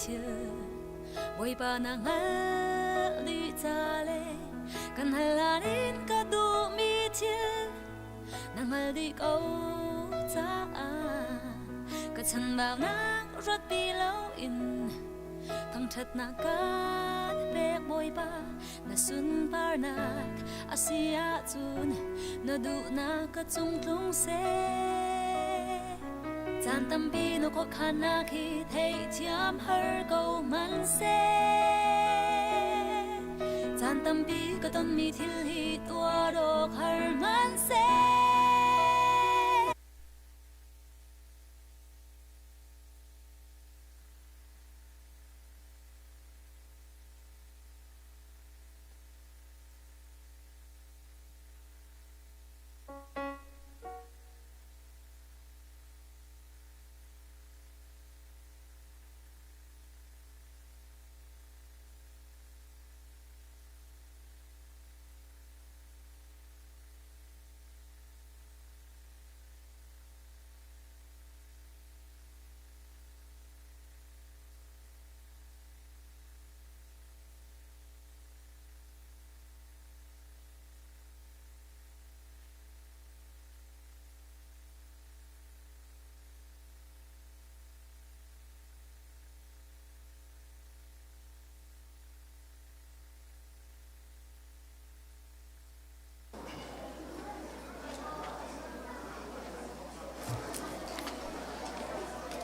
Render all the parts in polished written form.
thil Bawipa na hngalh dih ca le kan hal hlan in ka duhmi thil na hngal dih ko caah ka chanbaunak ruat ti loin thangṭhatnak kan pek Bawipa na sunparnak a si ahcun na duhnak ka cung tlung seh. Caan tampi na khuakhannak hi theihthiam har ko hmanhseh. Caan tampi ka tonmi thil hi tuar awk har hmanhseh.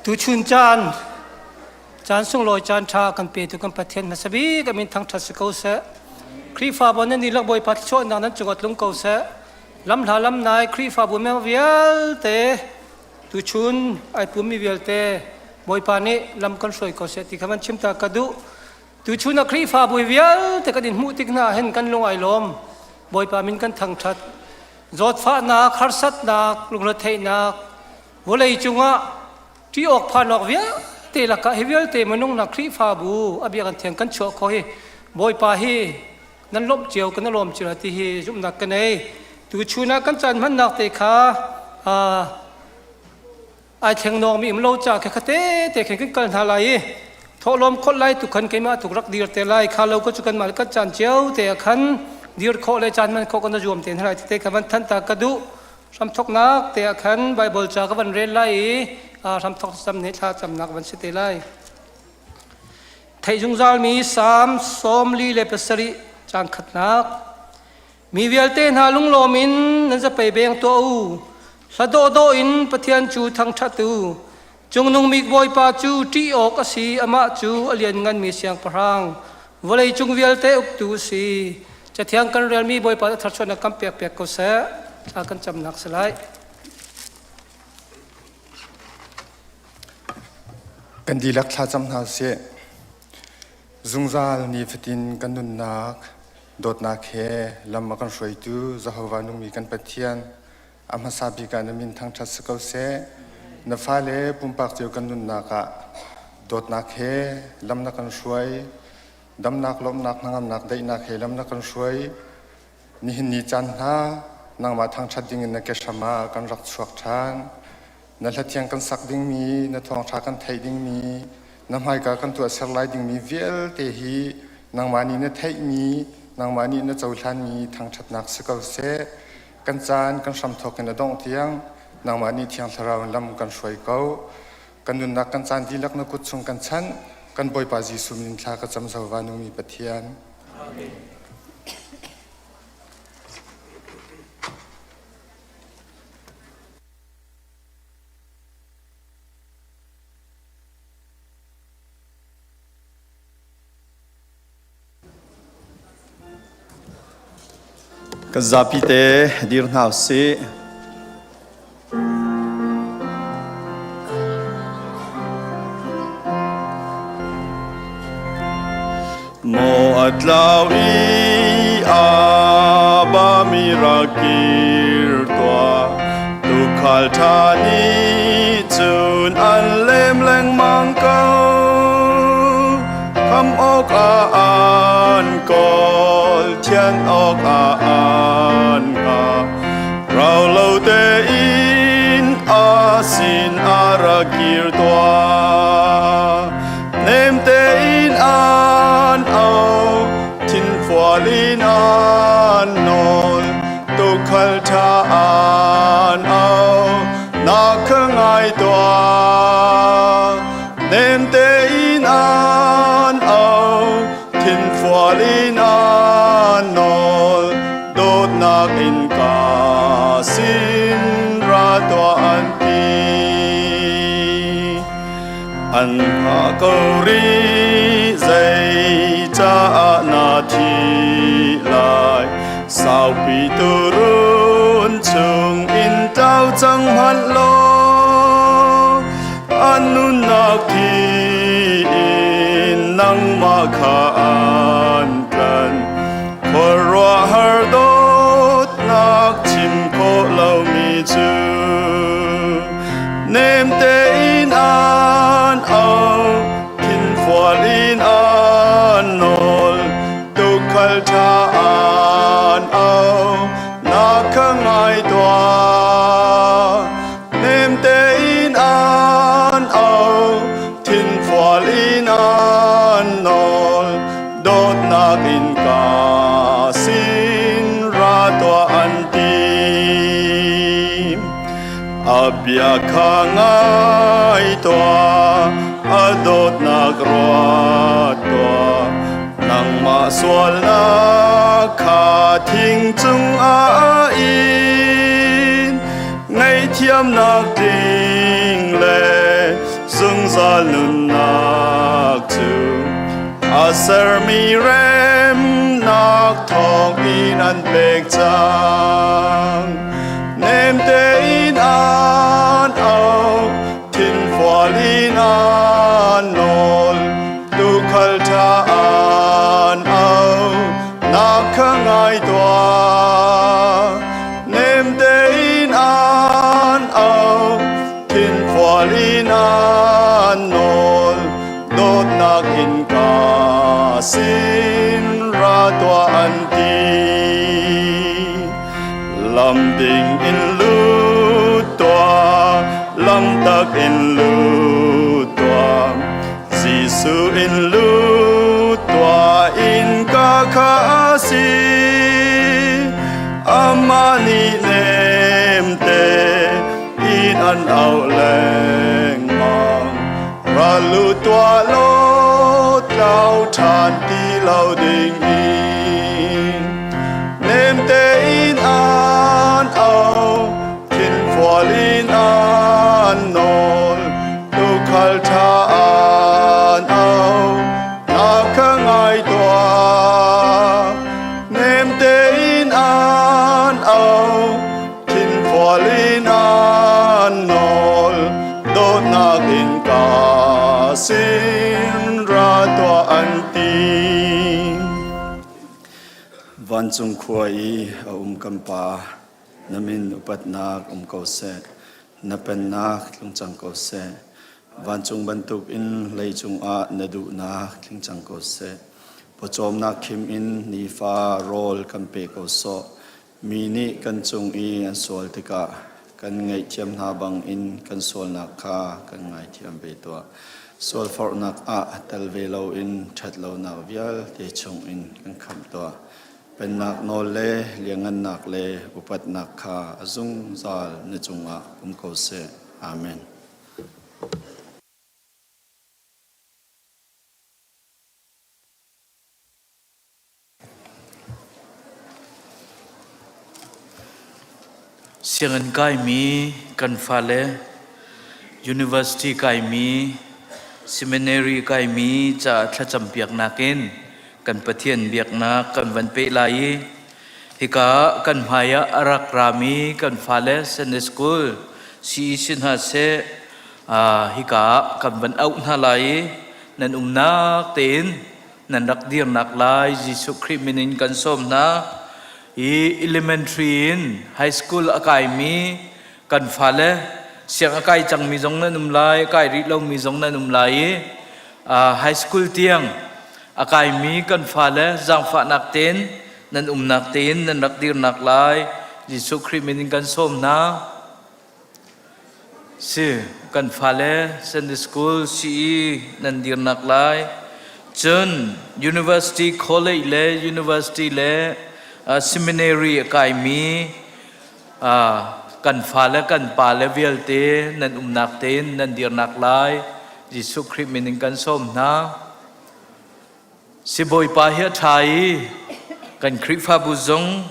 Tuchun caan caan sunglawi caan ṭha kan petu kan Pathian hmasa bik a min thangṭhat si ko seh. Khrihfabu nan dihlak Bawipa thluachuahnak nan cungah tlung ko seh. Lamhla lamnai Khrihfabu member vialte tuchun ai pummi vialte Bawipa nih lam kan hruai ko seh ti kha van chim ta ka duh. Tuchun ah Khrihfabu vialte kan in hmuh tik hna hin kan lung ai lawm. Bawipa min kan thangṭhat. Zawtfahnak, harsatnak, lungretheihnak, vawlei cungah ṭih awk phan awk vialte lakah hi vialte minung na Khrihfabu a biakinn thiang kan chuah khawh hi Bawipa hi nan lawmh cio kan lawm cio ti hi zumhnak ka nei. Tuchun ah kan caan hmannak te kha ai thleng nawngmi um lo ca kha khate te khin kan kal hna lai i thawhlawm khawlh lai tu khan keimah tuk rak dir te lai kha lo ko cu kanmah kan caan cio te ah khan dir khawh le caan man khawh kan zuam te hna lai te kha van than ta ka duh hramthoknak te ah khan Bible ca ka van rel lai i hramthok cam ne thla camnak van si te lai theih zungzal mi Salm 47 cang khatnak Mi vialte hna lunglawm in nan zapei beng tuah u. Hla dawhdawh in Pathian cu thangṭhat u. Cungnung bik Bawipa cu ṭih awk a si, amah cu a liannganmi siangpahrang, vawleicung vialte uktu a si. Cathiang kan relmi Bawipa tharchuahnak kan pekpiak ko seh. Thla kan camnak si lai. Kan dihlak thlacam hna usih. Zungzal nifatin kan nunnak dawtnak he lam a kan hruaitu Jehovah nungmi kan Pathian a hmasa bik ah na min thangṭhat si ko seh. Na fale pumpak cio kan nunnak ah dawtnak he lam na kan hruai. Damnak, lawmhnak, hnangamnak, daihnak he lam na kan hruai. Nihin ni caan hna nangmah thangṭhat dingin na kehram ah kan rak chuak ṭhan. Na hlathiang kan sak dingmi, na thawngṭha kan theih dingmi, na hmaika kan tuahser lai dingmi vialte hi nangmah nih na theihmi, nangmah nih na cohlanmi thangṭhatnak si ko seh. Kan caan kan hramthawk in a dongh tiang nangmah nih Thiang Thlarau in lam kan hruai ko. Kan nunnak kan caan dihlak na kut chung kan chanh. Kan Bawipa Jesuh min thla ka cam Jehovah nungmi Pathian. Amen. Kan zapi te dir hna usih. Maw a tlau i a mi rakir tuah tuukhal ṭha nih cun an lem lengmang ko kham awk ah an kawl thian awk ah an hngah Rau lo tein a sin a rak kir tuah. Nem te. tein an au, thinfual in an nawl, dawtnak in ka sin ra tuah an ti. An hngah ko rih, zeicaah na thih lai? Saupi turun chung in tlau cang hmanh law, an nunnak thi in nangmah kha an tlan. Khuaruahhar dawtnak chim khawh lomi cu nem tein an au, thinfual in an nawl, tuukhal ṭha an au, na ka ngai tuah. Nem tein an au, thinfual in an nawl, dawtnak in ka sin ra tuah an ti. A bia kha ngai tuah, a dawtnak ruat tuah. Nangmah sualnak kha thing cungah a in, ngaihthiamnak tling le zungzal nunnak cu a sermi remnak thawngin an pek cang. Nem tein an auh, thinfual in an nawl, tuukhal ṭha an auh, na ka ngai tuah. Nem tein an auh, thinfual in an nawl, dawtnak in ka sin ra tuah an ti. Lam ding in lut tuah, lam tak in lut tuah, Jesuh in lut tuah, innka kha a si. Amah nih nemte in an auh lengmang. Ra lut tuah law, tlau ṭhan ti lo ding in. Nem tein an auh, thinfual in an nawl, tuukhal ṭha an auh, na ka ngai tuah. Nem tein an auh, thinfual in an nawl, dawtnak in ka sin ra tuah an ti. Vancung khua i a um kan Pa, na min upatnak um ko seh. Na pennak tlung cang ko seh. Vancung bantukin leicung ah na duhnak tling cang ko seh. Pawcawmnak khim in nifa rawl kan pe ko sawh. Mi nih kan cung i an sual tikah kan ngaihthiam hna bangin kan sualnak kha kan ngaithiam ve tuah. Sualforhnak ah tel ve loin ṭhatlonak vialte chungin kan khamh tuah. Pennak nawl le liangngannak le upatnak kha a zungzal na cungah um ko seh. Amen. Sianginn kaimi kan fale, university kaimi, seminary kaimi caah thlacam piaknak in kan Pathian biaknak kan van peh lai i hika kan hmai ah a rak rami kan fale Sunday School CEC hna seh hika ah kan van auh hna lai i nan umnak tein nan rak dirnak lai Jesuh Khrih min in kan sawm hna. I elementary in high school a kaimi kan fale siang a kai cangmi zong nan um lai, a kai rih lomi zong nan um lai i high school tiang a kaimi kan fale zaangfahnak tein nan umnak tein nan rak dirnak lai Jesuh Khrih min in kan sawm hna. Si, kan fale Sunday School CE nan dirnak lai. Cun University College le University le Seminary a kaimi kan fale kan pale vialte nan umnak tein nan dirnak lai. Jesuh Khrih min in kan sawm hna. Sibawipa hi a ṭha i kan Khrihfabu zong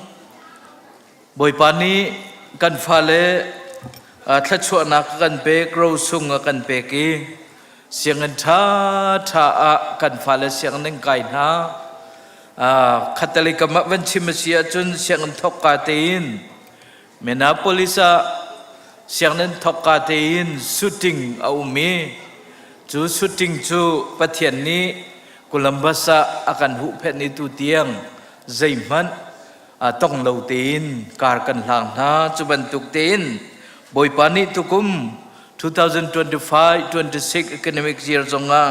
Bawipa nih kan fale thluachuahnak a kan pek, rosung a kan pek i sianginn ṭhaṭha ah kan fale sianginn an kai hna. Khattelei kam ah van chim a si ahcun sianginn thawkka tein Minneapolis ah sianginn thawkka tein shooting a um i cu shooting cu Pathian nih Columbus ah a kan huhphenh i tutiang zeihmanh tong lo tein kar kan hlang hna. Cu bantuk tein Bawipa nih tukum 2025-26 academic year zongah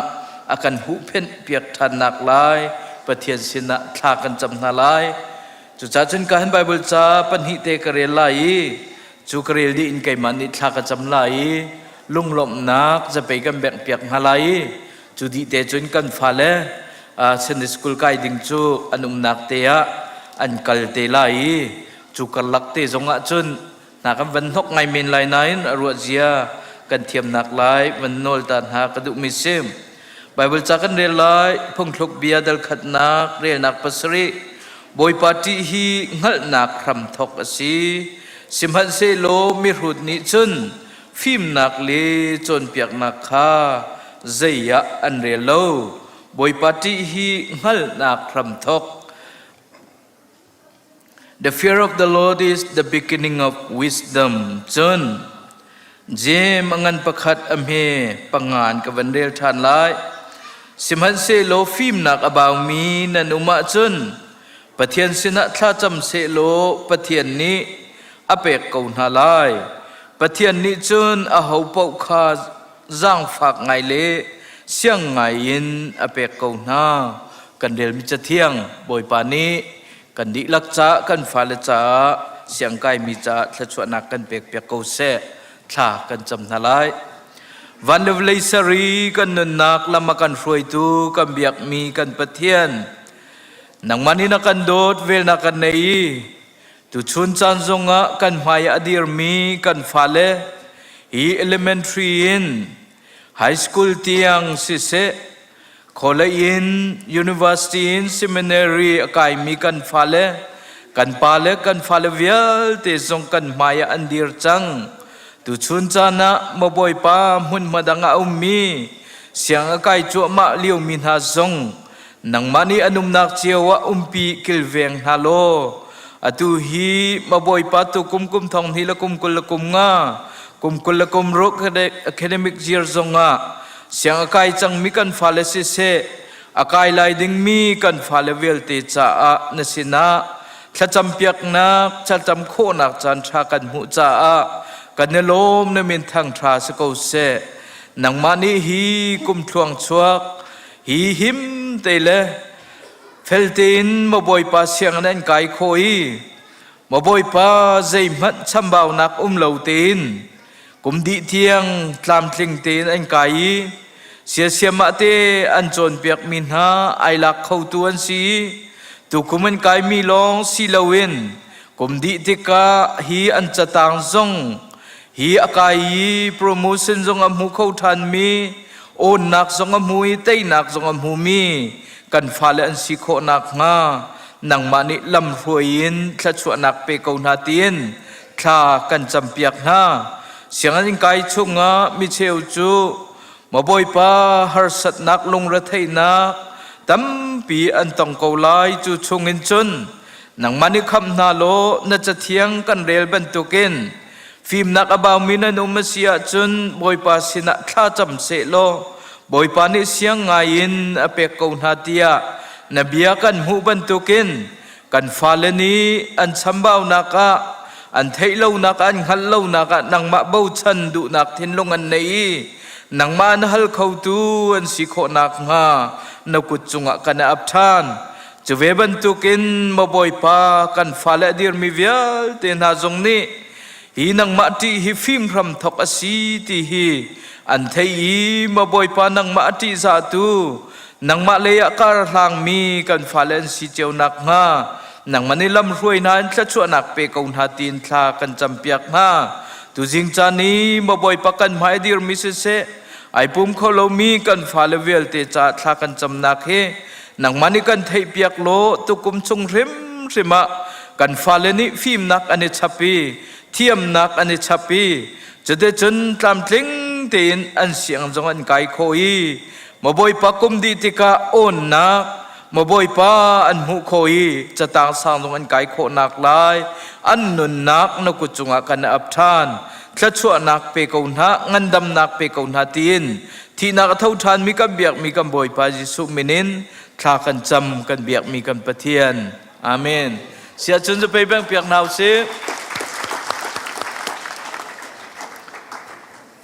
a kan huhphenh piak ṭhannak lai Pathian sinah thla kan cam hna lai. Cucaah cun ka han Bible ca pahnih te ka rel lai i cu ka rel dih in keimah nih thla ka cam lai i lunglawmhnak zapei kan bengh piak hna lai i cu dih te cun kan fale Sunday school kai ding cu an umnak te ah an kal te lai i cu karlak te zong ah cun hna kan van hnok ngai men lai nain a ruah zia kan thiamnak lai van nawl ta hna ka duhmi si. Bible ca kan rel lai phungthluk bia dal khatnak relnak pasarih Bawipa ṭih hi hngalhnak hramthok a si. Sihmanhsehlaw mihrut nih cun fimnak le cawnpiaknak kha zei ah an rel lo. Bawipa ṭih hi hngalhnak hramthok. The fear of the Lord is the beginning of wisdom. Cun Jeim a ngan pakhat a hme pangan ka van rel ṭhan lai. Sihmanhsehlaw fimnak a baumi nan um ahcun Pathian sinah thlacam sehlaw Pathian nih a pek ko hna lai. Pathian nih cun aho paoh kha zaangfak ngai le siang ngai in a pek ko hna. Kan relmi cathiang Bawipa nih kan dihlak caah kan fale caah siangkaimi caah thluachuahnak kan pek piak ko seh. Thla kan cam hna lai. Van le vawlei sari kan nunnak lam a kan hruaitu kan biakmi kan Pathian nangmah nih na kan dawt velnak kan nei i Tuchun caan zongah kan hmai ah a dirmi kan fale hi elementary in high school tiang siseh, college in university in seminary a kaimi kan fale, kan pale kan fale vialte zong kan hmai ah an dir cang. Tuchun caan ah maw Bawipa hmunhma dang ah a ummi siang a kai cuahmah liomi hna zong Nangmah nih an umnak cio ah umpi kilveng hna law atu hi ma Bawipa tu kum kum thong hnih le kum 20 le kum nga kum 20 le kum ruk academic year zongah siang a kai cangmi kan fale siseh a kai lai dingmi kan fale vialte caah na sinah thlacam piaknak thlacam khawhnak caan ṭha kan hmuh caah kan i lawm na min thang ṭha si ko seh nangmah nih hi kum thluang chuak Hi him te le fel tein maw Bawipa sianginn an kai khawh i maw Bawipa zeihmanh chambaunak um lo tein kum dih tiang tlamtling tein an kai i siasiamah te an cawnpiakmi hna ai lak khotu an si i tukum an kaimi lawng si loin kum dih tikah hi an catang zong hi a kai i promotion zong a hmu kho ṭhanmi awnnak zong a hmu i teinak zong a hmumi kan fale an si khawh nakhnga nangmah nih lamhruai in thluachuahnak pe ko hna tiin thla kan campiak hna. Sianginn kai chungah micheu cu maw Bawipa harsatnak lungretheihnak tampi an tong ko lai cu chungin cun nangmah nih khamh hna law na cathiang kan rel bantukin Fimnak a baumi nan um a si ahcun Bawipa sinah thla cam sehlaw Bawipa nih siang ngaiin a pek ko hna tiah na bia kan hmuh bantukin kan fale nih an chambaunak ah an theih lonak ah an hngalh lonak ah nangmah bochan duhnak thinlung an nei i nangmah an hal khotu an si khawh nakhnga na kut cungah kan i ap ṭhan. Cu ve bantukin maw Bawipa kan fale a dirmi vialte hna zong nih hi nangmah ṭih hi fim hram thawk a si ti hi an thei i maw Bawipa nangmah a ṭihzahtu nangmah lei ah kar hlangmi kan fale an si cio nakhnga nangmah nih lamhruai hna in thluachuahnak pe ko hna tiin thla kan campiak hna. Tuzing caan i maw Bawipa kan hmai a dirmi siseh. Ai pum kho lomi kan fale vialte caah thla kan camnak hi nangmah nih kan theihpiak law tukum chung hrimhrim ah kan fale nih fimnak an i chap i thiamnak an i chap i cuticun tlamtling tein an siang zong an kai kho i maw Bawipa kum dih tikah awnnak maw Bawipa an hmuh kho i catang sang zong an kai khawhnak lai an nunnak na kut cungah kan ap ṭhan thluachuahnak pe ko hna ngandamnak pe ko hna tiin thihnak a tho ṭhanmi kan biakmi kan Bawipa Jesuh min in thla kan cam kan biakmi kan Pathian amen siahcun cu pei beng piak hna usih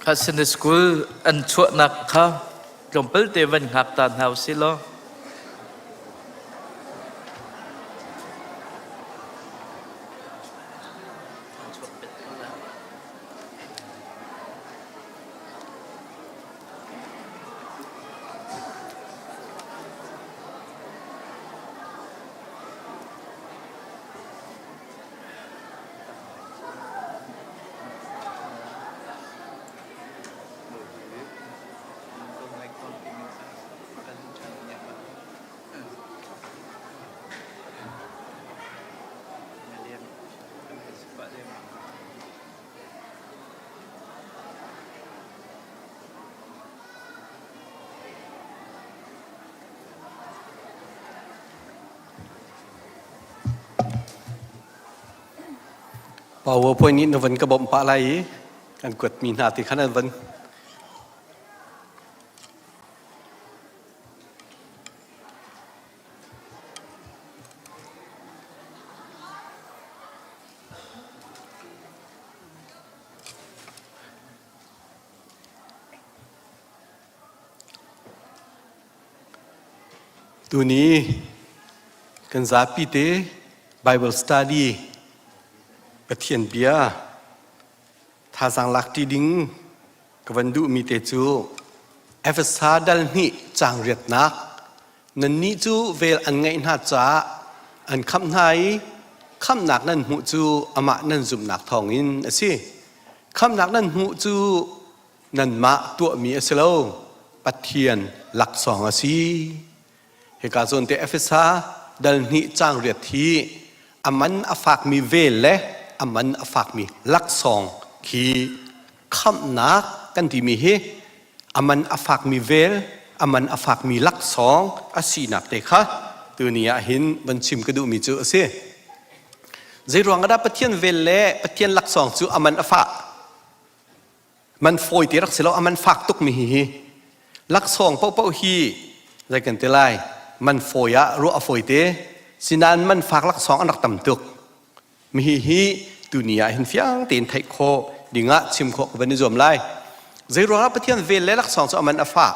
kha Sunday school an chuahnak kha tlawmpal te van hngak ta hna usih law PowerPoint nih na van ka bawmh pah lai i kan kuatmi hna ti khan an van Tuni kan zapi te Bible study Pathian bia thazaang lak ṭi ding ka van duhmi te cu Efesa dal hnih caang riatnak nannih cu vel an ngeih hna caah an khamh hna i khamhnak nan hmuh cu amah nan zumhnak thawngin a si. Khamhnak nan hmuh cu nanmah tuahmi a si lo, Pathian laksawng a si. Hika zawn te Efesa dal hnih caang riat hi a man a fakmi vel le a man a fakmi laksawng khi khamhnak kan timi hi a man a fakmi vel a man a fakmi laksawng a sinak te kha tuni ah hin van chim ka duhmi cu a si. Zeiruang ah dah Pathian vel le Pathian laksawng cu a man a fah? Man fawi ti rak si lo, a man fak tukmi hi hi. Laksawng paohpaoh hi zei kan ti lai, man fawi ah ruah a fawi te. Sinain man fak laksawng an rak tam tuk. Mihi hi tuni ah hin fiang tein theih khawh dingah chim khawh ka van i zuam lai. Zeiruangah Pathian vel le laksawng cu a man a fah?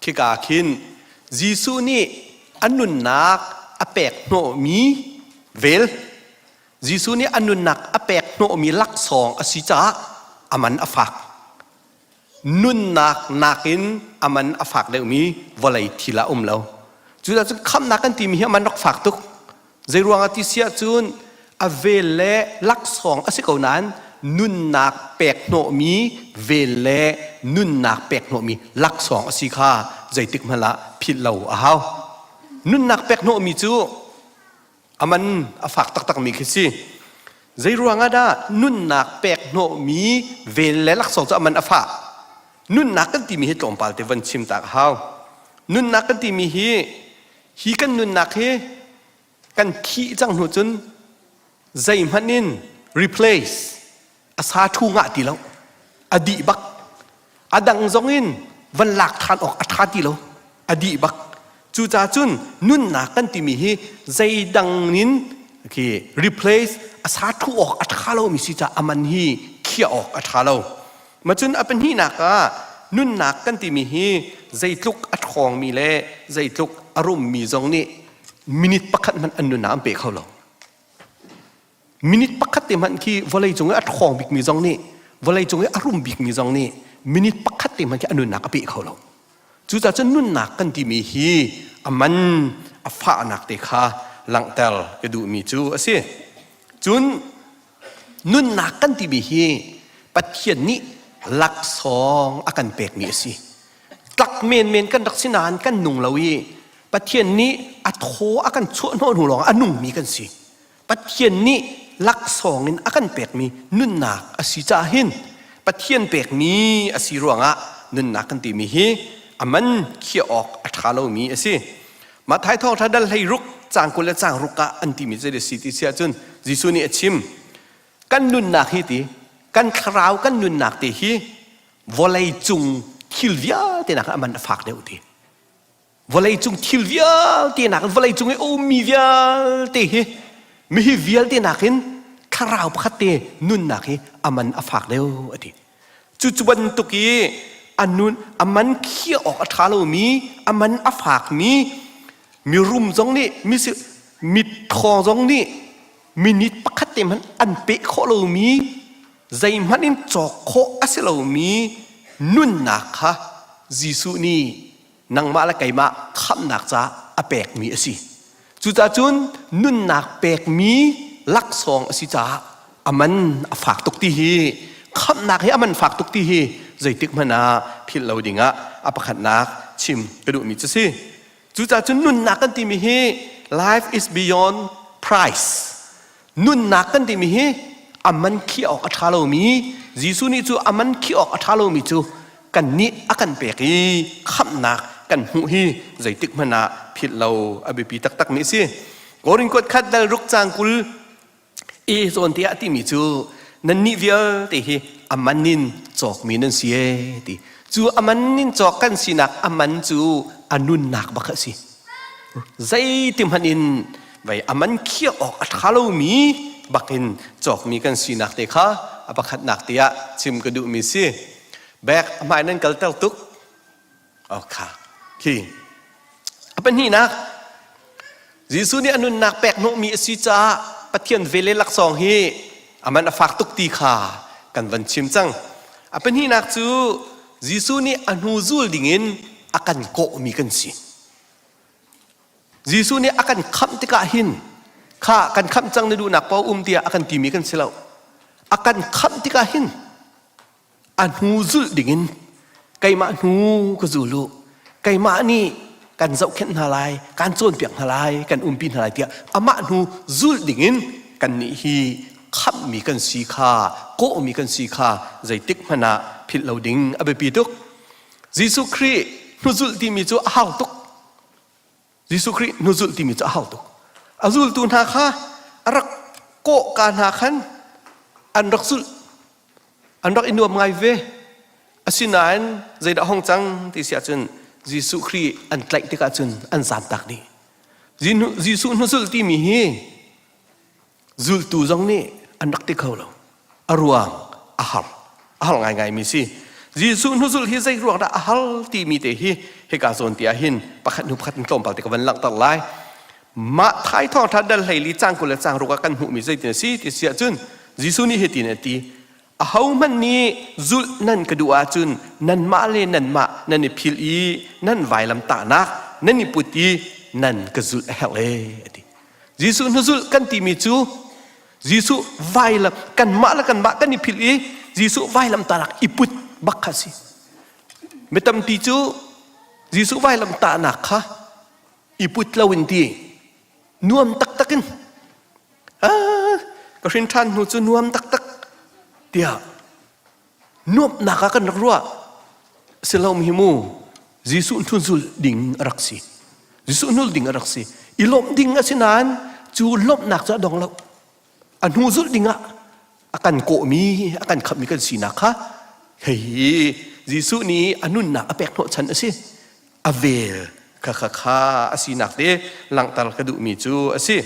Khika khin Jesuh nih a nunnak a pek hnawhmi vel Jesuh nih a nunnak a pek hnawhmi laksawng a si caah a man a fak. Nunnak nakin a man a fak deuhmi vawlei thil ah um lo. Cucaah cun khamhnak kan timi hi a man rak fak tuk. Zeiruang ah ti si ahcun a vel le laksawng a si ko nain nunnak pek hnawhmi vel le nunnak pek hnawhmi laksawng a si kha zeitik hmanh ah philh lo a hau. Nunnak pek hnawhmi cu a man a fak taktakmi khi si. Zeiruang ah dah nunnak pek hnawhmi vel le laksawng cu a man a fah? Nunnak kan timi hi tlawmpal te van chim tak a hau. Nunnak kan timi hi hi kan nunnak hi kan thih cang hnu cun zeihmanh in replace a sa thu ngah ti lo a dih bak a dang zong in van lak ṭhan awk a ṭha ti lo a dih bak cucaah cun nunnak kan timi hi zeidang in khi replace a sa thu awk a ṭha lomi si caah a man hi khiah awk a ṭha lo Macun a pahnihnak ah nunnak kan timi hi zeitluk a ṭhawngmi le zeitluk a rummi zong nih minute pakhat hmanh an nunnak an pe kho lo. Minute pakhat te hmanh khi vawlei cung i a ṭhawng bikmi zong nih vawlei cung i a rum bikmi zong nih minute pakhat te hmanh khi a nunnak a pe kho lo. Cucaah cun nunnak kan timi hi a man a fahnak te kha langhter ka duhmi cu a si. Cun Nunnak kan timi hi Pathian nih laksawng a kan pekmi a si. Tlak menmen kan rak si nain kan nung lo i Pathian nih a thaw a kan chuah hnawh hnu lawng a nungmi kan si. Pathian nih laksawng in a kan pekmi nunnak a si caah hin Pathian pekmi a si ruangah nunnak kan timi hi a man khiah awk a ṭha lomi a si. Matthai thawngṭha dal 16 caang 20 le caang ruk ah an timi zei a si ti si ahcun Jesuh nih a chim kan nunnak hi ti kan thlarau kan nunnak te hi vawlei cung thil vialte nak a man a fak deuh ti. Vawleicung thil vialte nakin vawleicung i a ummi vialte hi mihi vialte nakin thlarau pakhat te nunnak hi a man a fak deuh a ti. Cu cu bantuk i a nun a man khiah awk a ṭha lomi a man a fakmi mirum zong nih misi mitthawng zong nih minute pakhat te hmanh an peh khawh lomi zeihmanh in cawk khawh a si lomi nunnak kha Jesuh nih nangmah le keimah khamhnak caah a pekmi a si. Cucaah cun nunnak pekmi laksawng a si caah a man a fak tuk ti hi khamhnak hi a man fak tuk ti hi zeitik hmanh ah philh lo dingah a pakhatnak chim ka duhmi cu si. Cucaah cun nunnak kan timi hi life is beyond price. Nunnak kan timi hi a man khiah awk a ṭha lomi Jesuh nih cu a man khiah awk a ṭha lomi cu kannih a kan pek i khamhnak kan hmuh hi zeitik hmanh ah philh lo a biapi taktakmi a si. Korin kuat khat dal ruk cang 20 i zawn te ah timi cu nannih vialte hi a man in cawkmi nan si ee ti. Cu a man in cawk kan sinak a man cu a nunnak bak a si. Zeiti hmanh in vei a man khiah awk a ṭha lomi bakin cawkmi kan sinak te kha a pakhatnak te ah chim ka duhmi si. Bek a hmai nan kalter tuk. Okha. Khi. A pahnihnak Jesuh nih a nunnak pek hnawhmi a si caah Pathian ve le laksawng hi a man a fak tuk ti kha kan van chim cang. A pahnihnak cu Jesuh nih a hnu zul dingin a kan kawhmi kan si. Jesuh nih a kan khamh tikah hin kha kan khamh cang na duhnak paoh um tiah a kan timi kan si lo. A kan khamh tikah hin a hnu zulh dingin keimah hnu ka zul u keimah nih kan zohkhenh hna lai kan cawnpiak hna lai kan umpi hna lai tiah amah hnu zulh dingin kannih hi khamhmi kan si kha kawhmi kan si kha zeitik hmanh ah philh lo ding a biapi tuk Jesuh Khrih hnuzulh timi cu a hau tuk Jesuh Khrih hnuzulh timi cu a hau tuk. A zultu hna kha a rak kawh ka hna khan an rak zulh. An rak i nuam ngai ve. Asinain zeidah hong cang ti si ahcun Jesuh Khrih an tlaih tikah cun an zamtak dih. Jesuh hnuzulh timi hi Zultu zong nih an rak ti kho lo. A ruang a har. A har ngaingaimi si. Jesuh hnuzulh hi zei ruang dah a har timi te hi hika zawn ti ah hin pakhat hnu pakhat in tlawmpal te ka van langhter lai. Mah thai thawngṭha dal 14 caang 20 le caang ruk ah kan hmuhmi zeitin a si ti si ahcun Jesuh nih hitin a ti. Ahohmanh nih zulh nan ka duh ahcun nanmah le nanmah nan i philh i nan vailam tahnak nan i put i nan ka zulh a herh ee a ti. Jesuh hnuzulh kan timi cu Jesuh vailam kanmah le kanmah kan i philh i Jesuh vailam tahnak i put bak kha si. Mi tampi cu Jesuh vailam tahnak kha i put lo in ti nuam taktak in ah, ka hrin ṭhan hnu cu nuam taktak tiah nuamhnak ah kan rak ruah si lo hi mu Jesuh hnuzul ding a rak si Jesuh hnul ding a rak si i lawmh ding a si nain cu lawmhnak cu a dong lo a hnu zulh ding ah a kan kawhmi a kan khamhmi kan sinak kha hei Jesuh nih a nunnak a pek hnawhchan a si a vel kha kha kha a sinak te langhter ka duhmi cu a si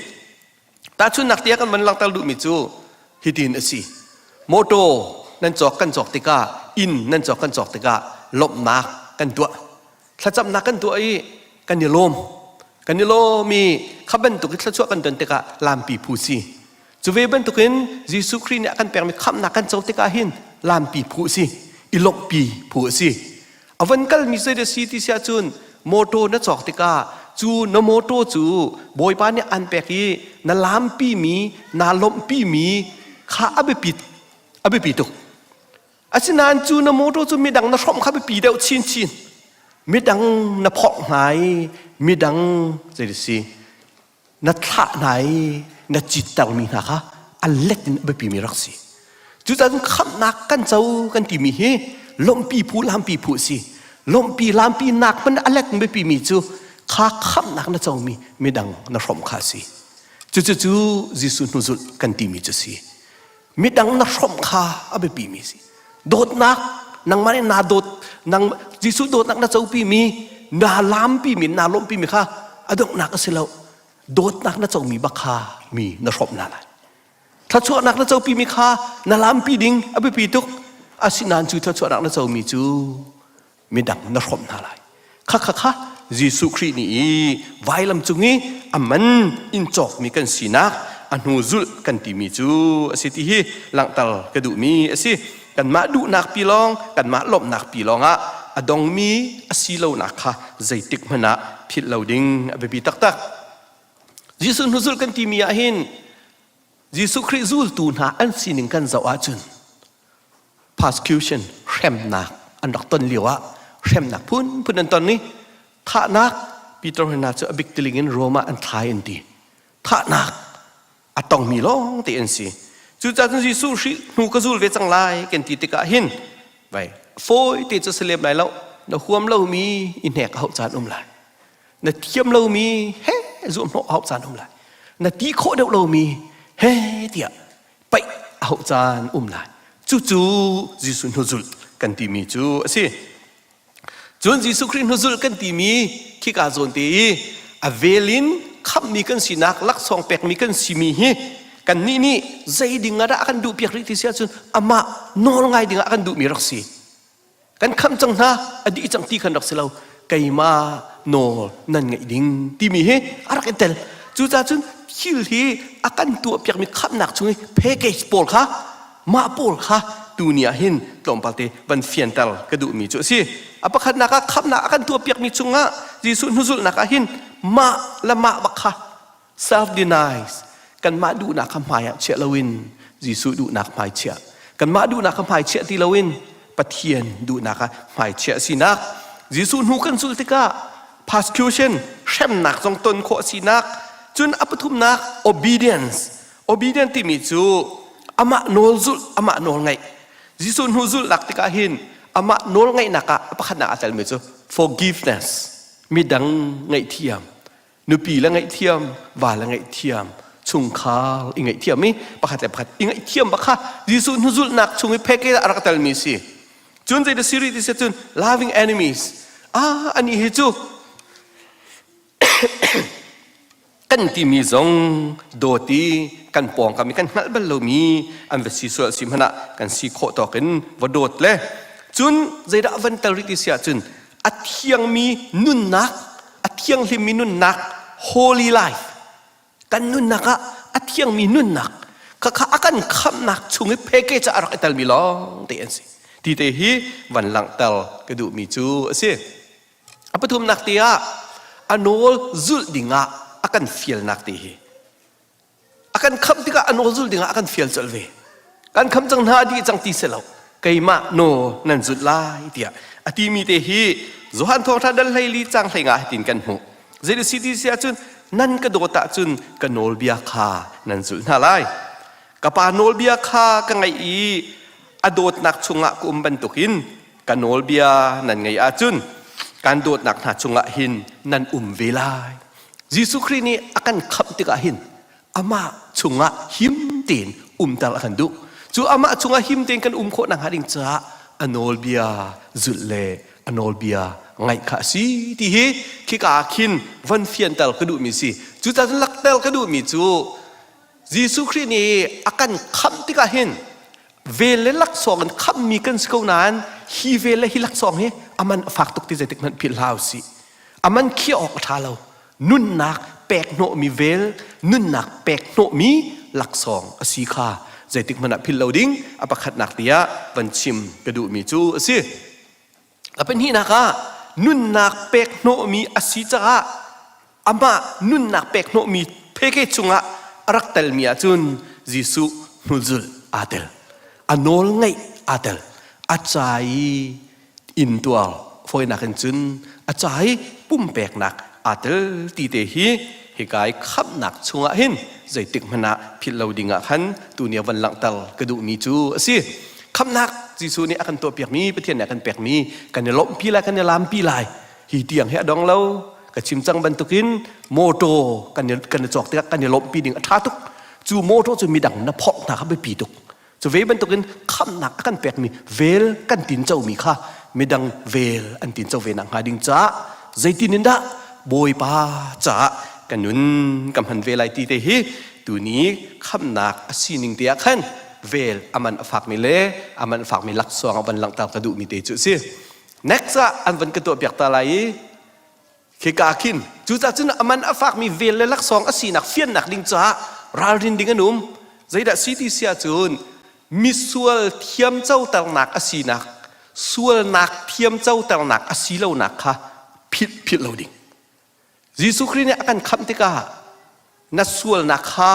Tahchunhnak tiah kan van langhter duhmi cu hitin a si. Mawtaw nan cawk kan cawk tikah inn nan cawk kan cawk tikah lawmhnak kan tuah. Thlacamnak kan tuah i kan i lawm. Kan i lawm i kha bantuk i thluachuah kan ton tikah lampi phu si. Cu ve bantukin Jesuh Khrih nih a kan pekmi khamhnak kan co tikah hin lampi phu a si. I lawmhpi phu a si. A van kalmi zei si ti si ahcun mawtaw na cawk tikah cu na mawtaw cu Bawipa nih an pek i na lampi mi naa lawmhpi mi kha a biapi a biapi tuk. Asinain cu na mawtaw cu midang na hrawmh kha biapi deuh chinchin. Midang na phorh hna i midang zei si na thlah hna i na cittermi hna kha a let in a biapimi rak si. Cucaah khamhnak kan co kan timi hi lawmhpi phu lampi phu a si. Lawmhpi lampi nak hmanh a let in biapimi cu kha khamhnak na comi midang na hrawmh kha a si. Cucu cu Jesuh hnuzulh kan timi cu si. Midang na hrawmh kha a biapimi si. Dawtnak nangmah nih naa dawt nang Jesuh dawtnak na copimi naa lampi mi naa lawmhpi mi kha a donghnak a si lo. Dawtnak na comi bak kha mi na hrawmh hna lai. Thluachuahnak na copi mi kha na lampi ding a biapi tuk. Asinain cu thluachuahnak na comi cu midang na hrawmh hna lai. Kha kha kha Jesuh Khrih nih i vailam cung i a man in cawkmi kan sinak a hnu zulh kan timi cu a si ti hi langhter ka duhmi a si. Kanmah duhnak pi lawng, kanmah lawmhnak pi lawng ah a dongmi a si lonak kha zeitik hmanh ah philh lo ding a biapi taktak. Jesuh hnuzulh kan timi ah hin Jesuh Khrih zultu hna an sining kan zoh ahcun persecution hremnak an rak ton lio ah hremnak phunphun an ton i thahnak Peter hna cu a bik tiling in Rome ah an thlai an ti. Thahnak a tongmi lawng te an si. Cucaah cun Jesuh Khrih hnu ka zul ve cang lai kan ti tikah hin vai fawi te cu si lem lai lo na huam lomi i hnek a hauh caan um lai. Na thiam lomi he zuamhnawh a hauh caan um lai. Na ti khawh deuh lomi he tiah paih a hauh caan um lai. Cucu Jesuh hnuzulh kan timi cu a si. Cun Jesuh Khrih hnuzulh kan timi khika zawn te i a vel in khamhmi kan sinak laksawng pekmi kan simi hi kannih nih zei ding ah dah a kan duhpiak rih ti si ahcun amah nawl ngai ding ah a kan duhmi rak si. Kan khamh cang hna a dih cang ti khan rak si lo. Keimah nawl nan ngeih ding timi hi a rak i tel. Cucaah cun thil hi a kan tuahpiakmi khamhnak chung i package pawl kha mah pawl kha tuni ah hin tlawmpal te van fianter ka duhmi cu a si. A pakhatnak ah khamhnak a kan tuahpiakmi chungah Jesuh hnuzulhnak ah hin mah le mah bak kha self denies kanmah duhnak kha hmai ah chiah loin Jesuh duhnak hmai chiah kanmah duhnak kha hmai chiah ti loin Pathian duhnak ah hmai chiah sinak Jesuh hnu kan zulh tikah persecution hremnak zong ton khawh sinak cun a pathumnak obedience Obedient timi cu amah nawl zulh, amah nawl ngaih. Jesuh hnu zulh lak tikah hin amah nawl ngaihnak ah a pakhatnak aa telmi cu forgiveness, midang ngaihthiam, nupi le ngaihthiam, va le ngaihthiam, chungkhar i ngaihthiam i pakhat le pakhat i ngaihthiam bak kha Jesuh hnu zulhnak chung i pheke a rak telmi si. Cun zei da siri ti si cun loving enemies. Ah, ani hi cu kan timi zong dawt i kan pawngkam i kan hngalh bal lomi an va si sual si hmanh ah kan si khawh tawk in va dawt le cun zeidah van tel rih ti si ahcun a thiangmi nunnak a thianghlimmi nunnak holy life kan nunnak ah a thiangmi nunnak khakha a kan khamhnak chung i package ah a rak i telmi lawng te an si ti te hi van langhter ka duhmi cu a si. A pathumnak te ah a nawl zulh dingah a kan fialnak te hi a kan khamh tikah a nawl zulh dingah a kan fial colh ve. Kan khamh cang hna dih cang ti si lo. Keimah nawl nan zulh lai tiah a timi te hi Johan Thawngṭha dal 14 cang 15 hitin kan hmuh. Zei si ti si ahcun nan ka dawt ahcun ka nawlbia kha nan zulh hna lai. Ka pa nawlbia kha ka ngaih i a dawtnak chungah ka um bantukin ka nawlbia nan ngaih ahcun kan dawtnak hna chungah hin nan um ve lai. Jesuh Khrih nih a kan khamh tikah hin amah chungah him tein umter a kan duh. Cu amah chungah him tein kan um khawh nakhnga ding caah a nawlbia zulh le a nawlbia ngaih kha a si ti hi khika ah khin van fianter ka duhmi si. Cucaah cun lakter ka duhmi cu Jesuh Khrih nih a kan khamh tikah hin vel le laksawng in khamhmi kan si ko nain hi vel le hi laksawng hi a man a fak tuk ti zeitik hmanh philh hlah usih. A man khiah awk a ṭha lo. Nunnak pek hnawhmi vel, nunnak pek hnawhmi laksawng a si kha zeitik hmanh ah philh lo ding a pakhatnak tiah van chim ka duhmi cu a si. A pahnihnak ah nunnak pek hnawhmi a si caah amah nunnak pek hnawhmi pheke chungah a rak telmi ahcun Jesuh hnulzulh aa tel. A nawl ngaih aa tel. A ca i intuar. Fawinak in cun a ca i pumpeknak aa tel ti te hi hika i khamhnak chungah hin zeitik hmanh ah philh lo ding ah khan tuni a van langhter ka duhmi cu a si. Khamhnak Jesuh nih a kan tuahpiakmi Pathian nih a kan pekmi kan i lawmhpi lai kan i lampi lai. Hi tiang hi a dong lo. Ka chim cang bantukin motor kan i, kan i cawk tikah kan i lawmhpi ding a ṭha tuk. Cu motor cu midang na phorh hna kha biapi tuk. Cu ve bantukin khamhnak a kan pekmi vel kan tincomi kha midang vel an tinco ve nakhnga ding caah zeitin in dah Bawipa caah ka nun ka hman ve lai ti te hi tuni khamhnak a sining te ah khan vel aman a fakmi le aman a fakmi laksawng a van langhter ka duhmi te cu a si. Next ah an van ka tuahpiak ta lai i Khika khin cucaah cun a man a fakmi vel le laksawng a sinak fiannak ding caah ralrin ding an um. Zeidah si ti si ahcun misual thiamcoternak a sinak, sualnak thiamcoternak a si lonak kha philh philh lo ding. Jesuh Khrih nih a kan khamh tikah na sualnak kha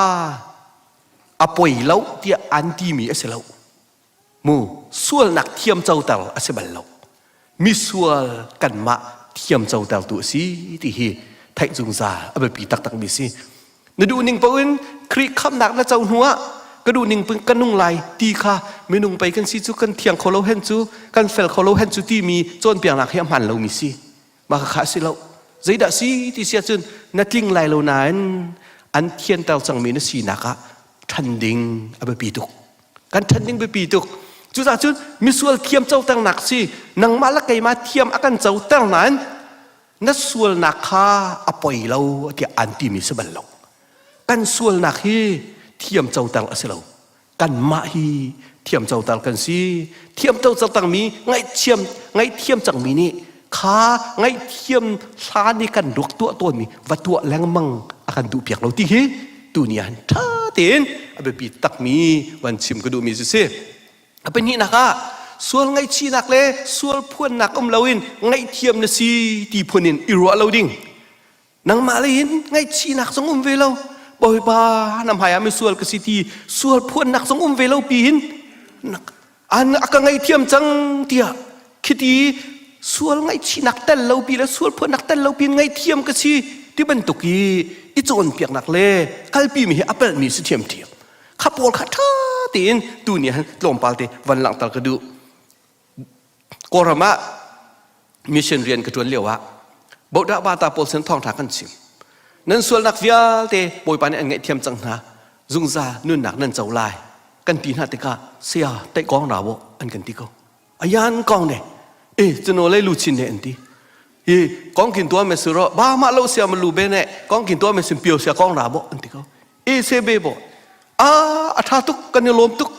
a poi lo tiah an timi a si lo. Mu sualnak thiamcoter a si bal lo. Misual kanmah thiamcotertu a si ti hi theih zungzal a biapi taktakmi si. Na duh ning paoh in Khrih khamhnak na co hnu ah ka duh ning ka nung lai ti kha minung pei kan si cu kan thiang kho lo hen cu kan fel kho lo hen cu timi cawnpiaknak hi a hmaan lomi si. Mah kha a si lo. Zeidah si ti si ahcun na tling lai lo nain an thianter cangmi na sinak ah ṭhan ding a biapi tuk. Kan ṭhan ding biapi tuk. Cucaah cun misual thiam coternak si nangmah le keimah thiam a kan coter nain na sualnak kha a poi lo tiah an timi si bal lo. Kan sualnak hi thiam coter a si lo. Kanmah hi thiam coter kan si. Thiam coter mi ngaihthiam ngaihthiam cangmi nih kha ngaihthiam hlan i kan ruak tuah tawnmi va tuah lengmang a kan duhpiak lo ti hi tuni ah ṭha tein a biapi takmi van chim ka duhmi cu si. A pahnihnak ah sual ngaihchihnak le sual phuannak um loin ngaihthiam na si ti phun in i ruah lo ding. Nangmah lei in ngaihchihnak zong um ve lo. Bawipa na hmai ah misual ka si ti sual phuannak zong um ve lo pi hin an a ka ngaihthiam cang tiah khiti sual ngaihchihnak tel lo pi le sual phuannak tel lo pi ngaihthiam ka si ti bantuk i i cawnpiaknak le kalpi mi hi a palhmi si thiam thiam kha pawl kha ṭha tein tu ni han tlawmpal te van langhter ka duh Kawlram ah mission rian ka ṭuan lio ah Bodah Bata pawl sin thawngṭha kan chim nan sualnak vialte Bawipa nih an ngaihthiam cang hna zungzal nunnak nan co lai kan ti hna tikah saya teih kong ra wo an kan ti ko ayan kong ne e chuno le lu chin ne an ti hi kong kin tua me su ro ba ma lo sia ma lu be ne kong kin tua me sim pio sia kong ra bo an ti ko e se be bo a a tha tuk kan i lawm tuk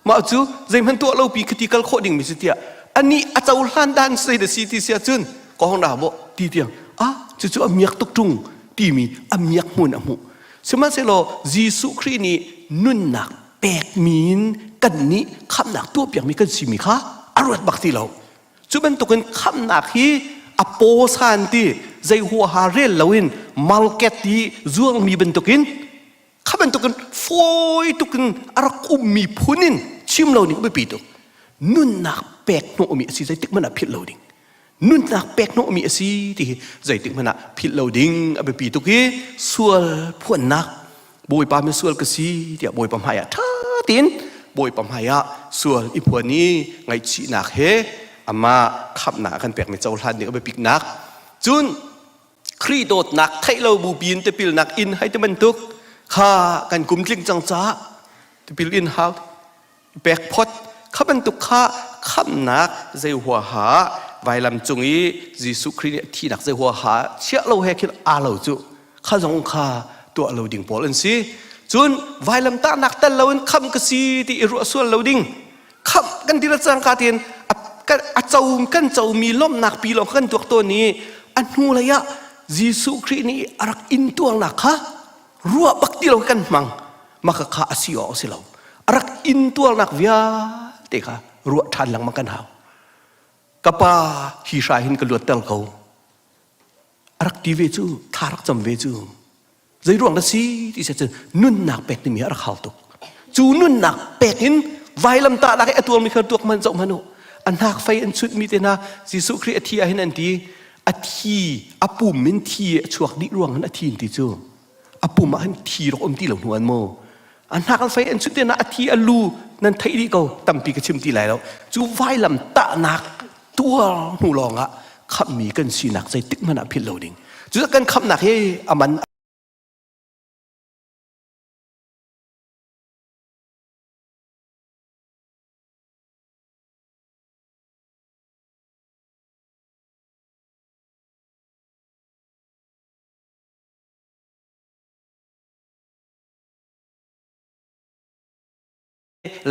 mah cu zeihmanh tuah lo pi khati kal khawh ding mi si tiah ani a cohlan dan sei da si ti sia cun kong ra bo ti tiang a cu cu a miak tuk tung timi a miak hmun a hmuh Sihmanhsehlaw Jesuh Khrih nih nunnak pekmi in kannih khamhnak tuahpiakmi kan simi kha a ruat bak ti lo. Cu bantukin khamhnak hi a pawsan ti zei huaha rel loin market i zuangmi bantukin kha bantukin fawi tukin a rak ummi phun in chim lo ning biapi tuk. Nunnak pek hnawhmi a si zeitik hmanh ah philh lo ding. Nunnak pek hnawhmi a si ti hi zeitik hmanh ah philh lo ding a biapi tuk i sual phuannak Bawipa misual ka si tiah Bawipa hmai ah ṭha tein Bawipa hmai ah sual i phuan i ngaihchihnak he amah khamhnak a kan pekmi cohlan ding a biapiknak cun Khrih dawtnak theih lo bupi in tipilnak inn hei ti bantuk kha kan kum tling cang caah tipil in hau pek phot kha bantuk kha khamhnak zei huaha vailam cung i Jesuh Khrih nih a thihnak zei huaha chiah lo he khin aa lo cu kha zong kha tuah lo ding pawl an si cun vailam tahnak tel loin khamh ka si ti i ruah sual lo ding khamh kan ti le cangka tein a co kan comi lawmhnak pi lawng kan tuak tawn i a hnu lei ah Jesuh Khrih nih a rak intuarnak kha ruah bak ti lo kan hmang maka kha a si awk a si lo a rak intuarnak vialte kha ruah ṭhan lengmang kan hau ka pa hi hrai hin ka luatter ko a rak ti ve cu tha rak cam ve cu zei ruang na si ti se cun nunnak pek timi a rak hau tuk cu nunnak pek in vailam tahnak i a tuarmi kha tuak man zoh hmanh u. A hnak fei an chut mi te hna Jesuh Khrih a thi ah hin an ti a thi a pum in thi a chuak dih ruang hin a thi an ti cu. A pum ah hin thi rak um ti lo hnu an mu. A hnak an fei an chut te hna a thi a lu nan theih dih ko tampi ka chim ti lai lo. Cu vailam tahnak tuar hnu lawng ah khamhmi kan sinak zeitik hmanh ah philh lo ding. Cu kan khamhnak hi a man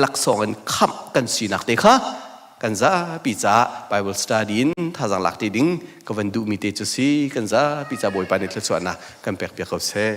laksawng in khamh kan sinak te kha kan zapi caah Bible study in thazang lak te ding ka van duhmi te cu si kan zapi ca Bawipa nih thluachuahnak kan pek piak ko seh.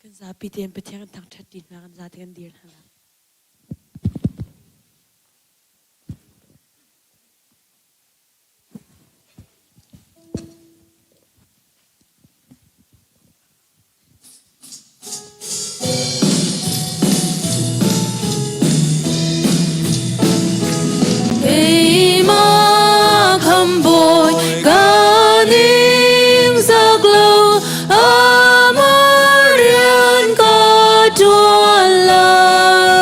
Kan zapi tein Pathian kan thangṭhat ti hna kan zate kan dir hna. Keimah khambawi ka ningzak lo amah rian ka ṭuan lai.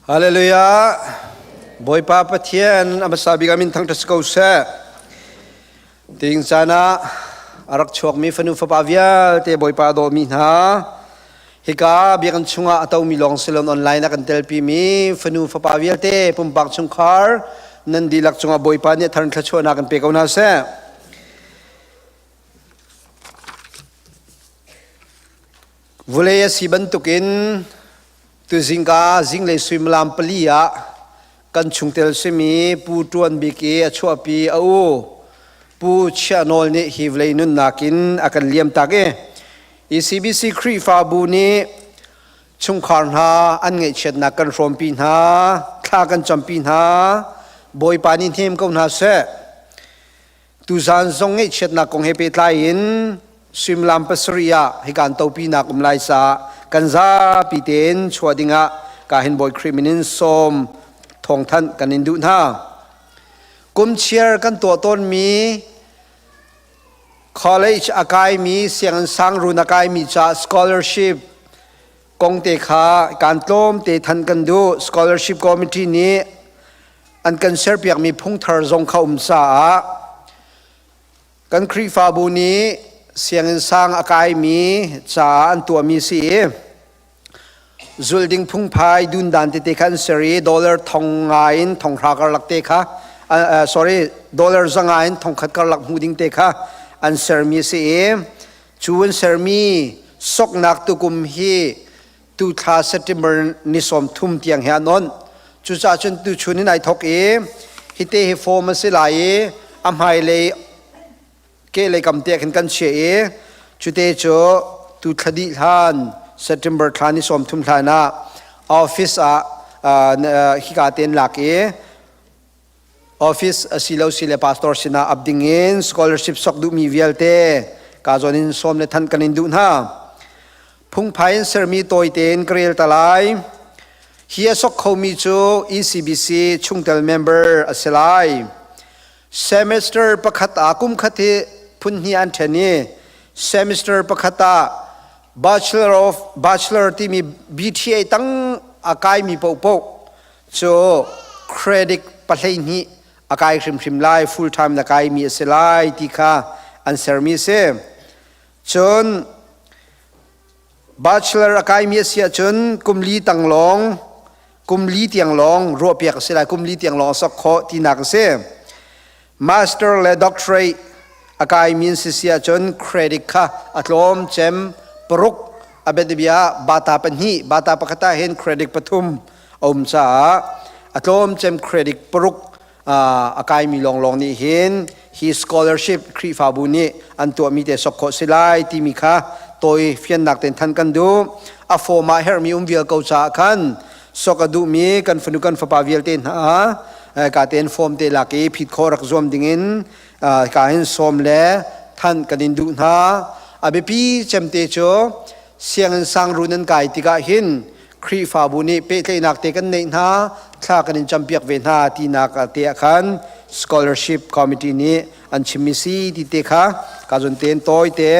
Hallelujah. Bawipa Pathian a hmasa bik ah min thangṭhat si ko seh. Ting caan ah a rak chuakmi fanu fapa vialte Bawipa a dawmi hna hika biakinn chungah a tomi lawng si loin online ah kan telpimi fanu fapa vialte pumpak chungkhar nan dihlak cungah Bawipa nih a thar in thluachuahnak kan pe ko hna seh. Vulei a si bantukin tuzingka zinglei suimilam pali ah kan chungtel simi Pu Ṭuan Bik i a chuahpi a u Pu Chiah Nawl nih hi vawlei nunnak in a kan liamtak i ECBC Khrihfabu nih chungkhar hna an ngaihchiatnak kan hrawmpi hna, thla kan campi hna, Bawipa nih hnem ko hna seh. Tuzaan zong ngaihchiatnak kong he pehtlai in suimilam pasarih ah hika an topinak um lai caah kan zapi tein chuah dingah ka hin Bawi Khrih min in sawm thawngthanh kan in duh hna. Kum chiar kan tuah tawnmi college a kaimi sianginn sangrun a kaimi ca scholarship kong te kha kan tlawm te than kan duh. Scholarship committee nih an kan serpiakmi phungthar zong kha um caah kan Khrihfabu nih sianginn sang a kaimi caah an tuahmi si i zulh ding phungphai dundan tete kha an ser i dollar thong nga in thong hra karlak te kha sorry dollar zanga in thong khat karlak hmu ding te kha an sermi si i cu an sermi soknak tukum hi tu thla September ni 30 tiang hi an on. Cucaah cun tuchun in ai thok i hite hi form a si lai i a hmailei kehlei kam te khin kan chiah i cute cu tu thla dih hlan September thla ni 30 hlan ah office ah hika ten lak i office asilo sile pastor sinah ap ding in scholarship sok duhmi vialte ka zawn in sawm le than kan in duh hna. Phungphai in sermi tawi tein ka rel ta lai. Hi a sok khomi cu ECBC chungtel member a si lai. Semester pakhat ah kum khat hi phun hnih an ṭhen i semester pakhat ah Bachelor of Bachelor timi BTA tang a kaimi paohpaoh cu credit 12 a kai hrimhrim lai full time na kaimi a si lai ti kha an sermi a si. Cun bachelor a kaimi a si ahcun kum li tang lawng kum li tiang lawng ruahpiak a si lai kum li tiang lawng a sok khawh tinak a si. Master le doctorate a kaimi an si si ahcun credit kha a tlawm cem paruk a bianabia bata pahnih bata pakhat ah hin credit pathum a um caah a tlawm cem credit paruk a kaimi lawnglawng nih hin hi scholarship Khrihfabu nih an tuahmi te sok khawh si lai timi kha tawi fiannak ten than kan duh. A form ah herhmi um vial ko caah khan sok a duhmi kan fanu kan fapa vialte hna ka ten form te lak i phit khawh rak zuam dingin ka hin sawm le than kan in duh hna. A biapi cemte cu sianginn sangrun an kai tikah hin Khrihfabu nih pehtlaihnak te kan neih hna, thla kan in campiak ve hna tinak te ah khan scholarship committee nih an chimmi si ti te kha ka zon ten tawi te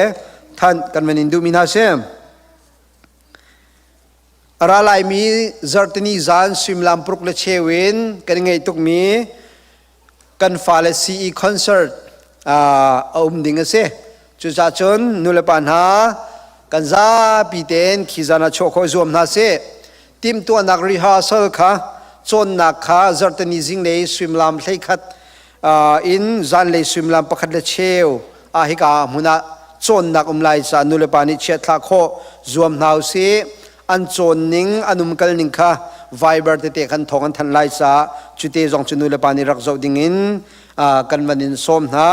than kan van in duhmi hna si. A ra laimi zartini zan suimilam paruk le cheu in kan i ngaih tukmi kan fale CE concert a um ding a si. Cucaah cun nulepa hna kan zapi tein khi zan ah chuah khawh zuam hna sih. Timhtuahnak rehearsal kha cawnnak kha zarhteni zinglei suimilam 11 in zanlei suimilam pakhat le cheu ah hika hmun ah cawnnak um lai caah nulepa nih chiah thlah khawh zuam hna usih. An cawn ning an umkal ning kha Viber tete khan thawng an thanh lai caah cute zong cu nulepa nih rak zoh ding in kan van in sawm hna.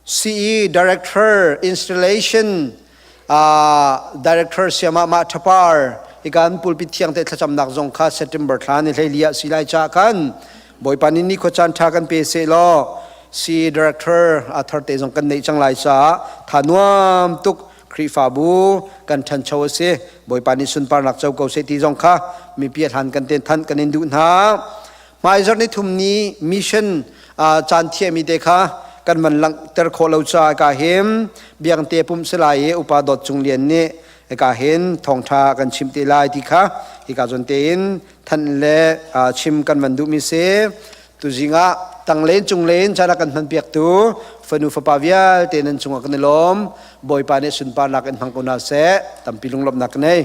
CE Director Installation Director Siama Mah Thapar hikan pulpit thiang te thlacamnak zong kha September thla ni hleili ah si lai cha khan Bawipa nih ni khua caan tha kan pe se law CE Director a thar te zong kan neih cang lai caah tha nuam tuk Khrihfabu kan ṭhancho a si. Bawipa nih sunparnak co ko seh ti zong kha mipi a hlan kan ten thanh kan in duh hna. Hmaizarh ni thum ni mission caan thiahmi te kha kan van langhter khawh lo caah ka him biangte pumh si lai i upa Dawt Cung Lian nih Hika hin thawngṭha kan chim te lai ti kha hika zawn tein thanh le chim kan van duhmi si. Tuzing ah tanglen cunglen caan a kan hmanpiaktu fanu fapa vialte nan cungah kan i lawm. Bawipa nih sunparnak in hmang ko hna seh. Tampi lunglawmhnak ka nei.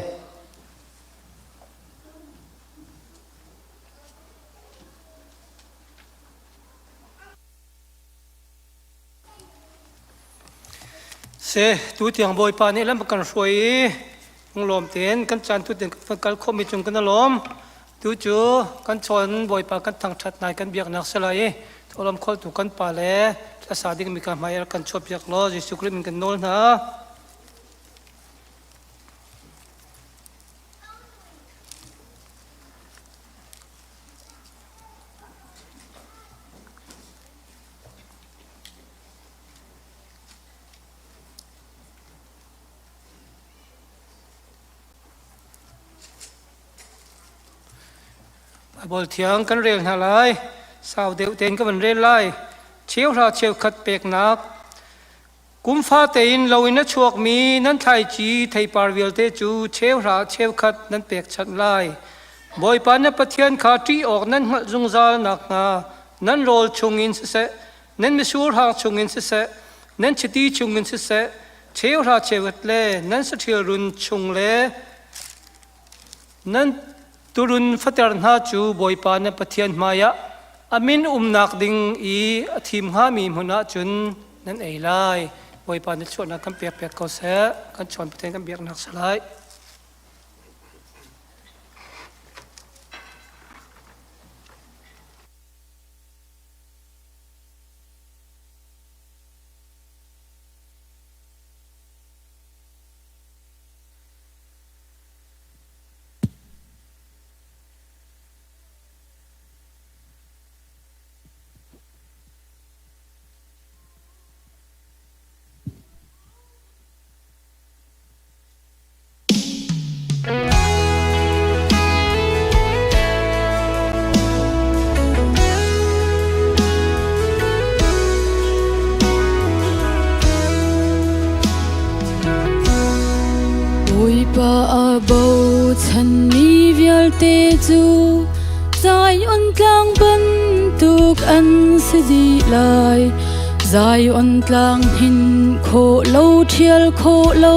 Se tu tiang Bawipa nih lam kan hruai i lunglawm tein kan caan tu tiang kan kal khawhmi cung kan i lawm. Tu cu kan chawn Bawipa kan thangṭhat nai kan biaknak si lai i thawhlawm kholtu kan pa le hlasa dingmi ka hmai kan chuahpiak law Jesuh Khrih min kan nawl hna. Baibal thiang kan rel hna lai. Sau deuh tein ka van rel lai. Cheuhra cheukhat peknak. Kum fate in lo in a chuakmi nan thlaici theipar vialte cu cheuhra cheukhat nan pekchanh lai. Bawipa na Pathian kha ṭih awk nan hngalh zungzal nakhnga nan rawl chungin siseh, nan mitsur hang chungin siseh, nan chiti chungin siseh, cheuhra cheukhat le nan saṭhil run chung le nan Turun fater hna cu Bawipa na Pathian hmaiah a min umnak ding i a thim hngami hmun ah cun nan ei lai. Bawipa na chuahnak kan pek piak ko seh. Kan chawn Pathian kan biaknak si lai. Bawipa a bochanmi vialte cu Zion tlang bantuk an si dih lai. Zion tlang hin khawh lo ṭhial khawh lo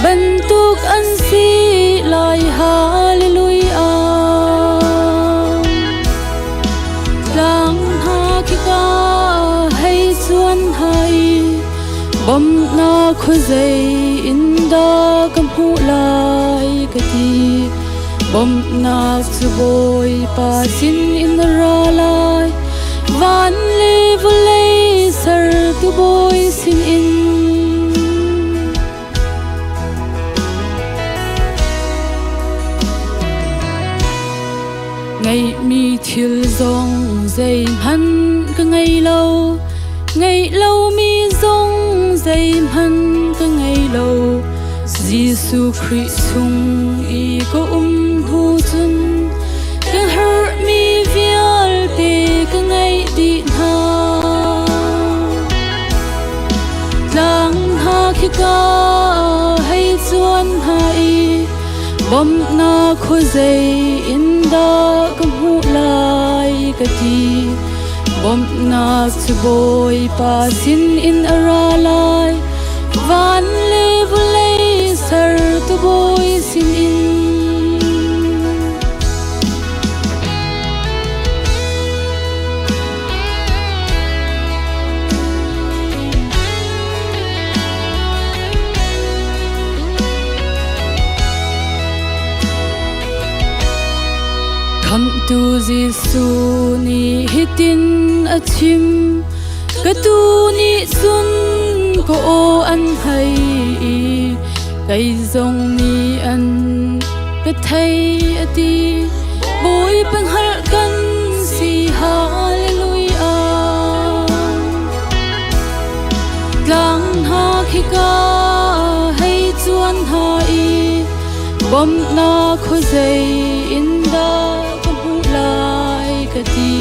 bantuk an si lai. Hallelujah. Tlang hna khika hei cuan hai Bawmhnak khuazei in dah ka hmuh lai ka ti. Bawmhnak cu Bawipa sin in a ra lai. Van le vawlei sertu Bawi sinin. Ngeihmi thil zong zeihmanh ka ngei lo. Ngeih lomi zong zeihmanh ka ngei lo. Jesuh Khrih chung i ka um hnu cun ka herhmi vialte ka ngeih dih hna. Tlang hna khi ka hei cuan hna i bawmhnak khuazei in dah ka hmuh lai ka ti. Bawmhnak cu Bawipa sin in a ra lai. Van le vawlei sertu Bawi sin in. Khamhtu Jesuh nih hitin a chim, Ka tuu nih cun ka aw an thei i kei zong nih an ka thei a ti. Bawipa hngalh kan si hallelujah. Tlang hna khika hei cuan hna i bawmhnak khuazei in dah ka hmuh lai ka ti.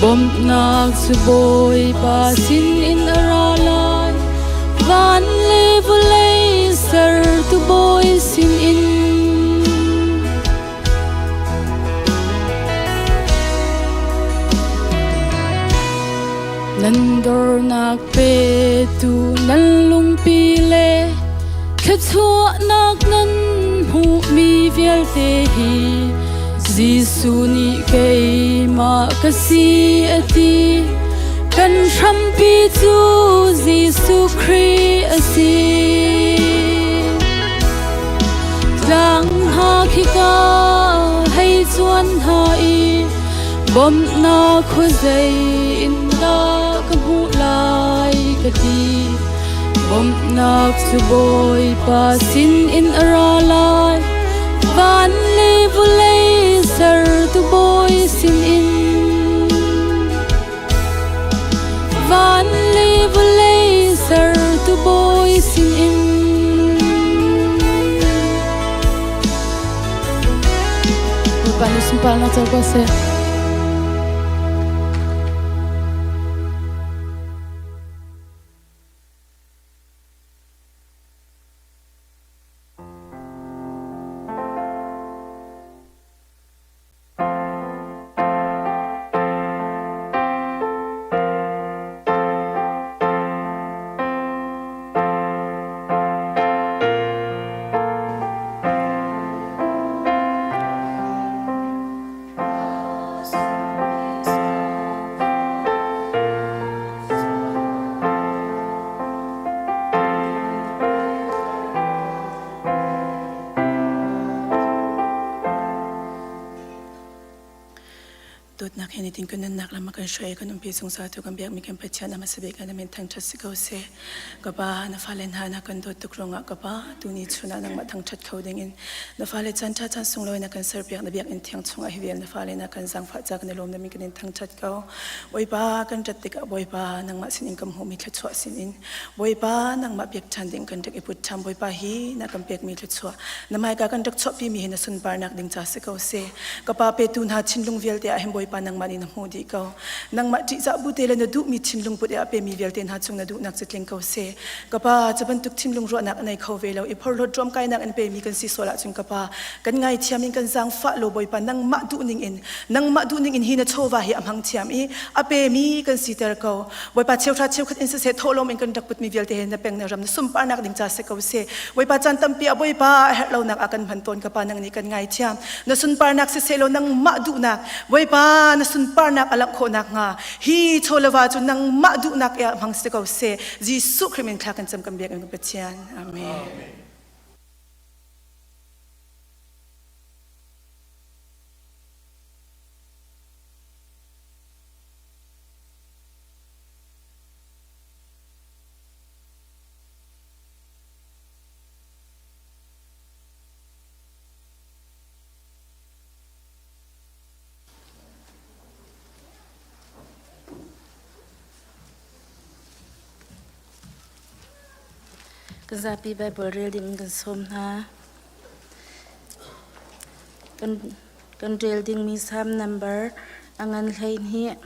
Bawmhnak cu Bawipa sin in a ra lai. Van le vawlei sertu Bawi. Dornak petu nan lungpi le thluachuahnak nan hmuhmi vialte hi Jesuh nih keimah ka si a ti. Kan hrampi cu Jesuh Khrih a si. Tlang hna khika hei cuan hna i bawmhnak khuazei in dah ka hmuh lai ka ti. Bawmhnak cu Bawipa sin in a ra lai. Van le vawlei sertu Bawi sin in. Van le vawlei sertu Bawi sin in. Bawipa nih sunparnak co ko seh. Dawtnak he nitin kan nunnak lam a kan hruai kan umpi zungzal tu kan biakmi kan Pathian a hmasa bik ah na min thangṭhat si ko seh. Ka Pa, na fale hna na kan dawt tuk ruangah ka Pa, tuni chun ah nangmah thangṭhat kho dingin na fale caan ṭha caan sunglawi na kan serpiak na biakinn thiang chungah hi vial na fale na kan zaangfah ca kan i lawm na min kan in thangṭhat ko. Bawipa, kan rat tikah Bawipa, nangmah sinin kan hmuhmi thluachuah sinin Bawipa, nangmah biak ṭhan ding kan rak i put ṭhan Bawipa hi na kan pekmi thluachuah na hmaika kan rak chuahpimi hi na sunparnak ding ca si ko seh. Ka Pa petu hna thinlung vialte ah hin Bawipa nangmah nih na hmuh dih ko. Nangmah ṭihzah bu te le na duhmi thinlung put i a pemi vialte hna cung na duhnak cu tling ko seh. Ka Pa, cu bantuk thinlung ruahnak a nei kho ve lo i phorhlawt ruamkainak in pemi kan si sual ahcun ka Pa, kan ngaithiam in kan zaangfah law Bawipa nangmah duhning in nangmah duhning in hi na chawva hi a hmang thiam i a pemi kan siter ko. Bawipa cheuhra cheukhat in siseh thawhlawm in kan rak putmi vialte he na peng na ram na sunparnak ding ca si ko seh. Bawipa caan tampi ah Bawipa a herh lonak ah kan hman tawn ka Pa nang nih kan ngaithiam. Na sunparnak siseh law nangmah duhnak Bawipa na sunparnak a langh khawh nakhnga hi chawleva cu nangmah duhnak i ah hmang si ko seh. Jesuh Khrih min thla kan cam kan biak in kan Pathian. Amen. Kan zapi Baibal rel ding in kan sawm hna. Kan rel dingmi Salm number a ngan 12.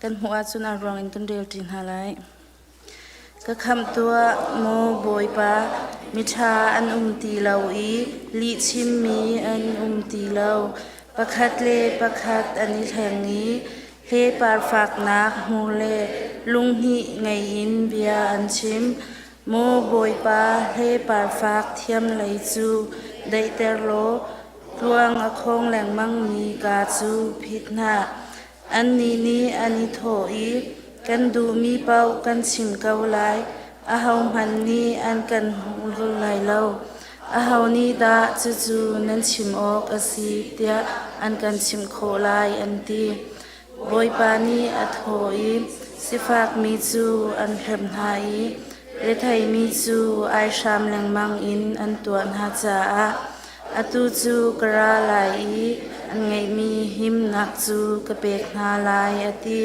Kan hmuh ahcun a ruang in kan rel ṭi hna lai. Ka khamh tuah, maw Bawipa, miṭha an um ti lo i lihchimmi an um ti lo. Pakhat le pakhat an i hleng i hlepar faknak hmur le lunghnih ngei in bia an chim. Maw Bawipa, hlepar fak thiam lei cu daihter law tluang a khawng lengmangmi kaa cu phit hna. Annih nih an i thawh i, Kan duhmi paoh kan chim ko lai, ahohmanh nih an kan hmu lai lo. Aho nih dah cucu nan chim awk a si tiah an kan chimh khawh lai, an ti. Bawipa nih a thawh i, Sifakmi cu an hrem hna i retheimi cu aihram lengmang in an tuah hna caah Atu cu ka ra lai i an ngeihmi himnak cu ka pek hna lai, a ti.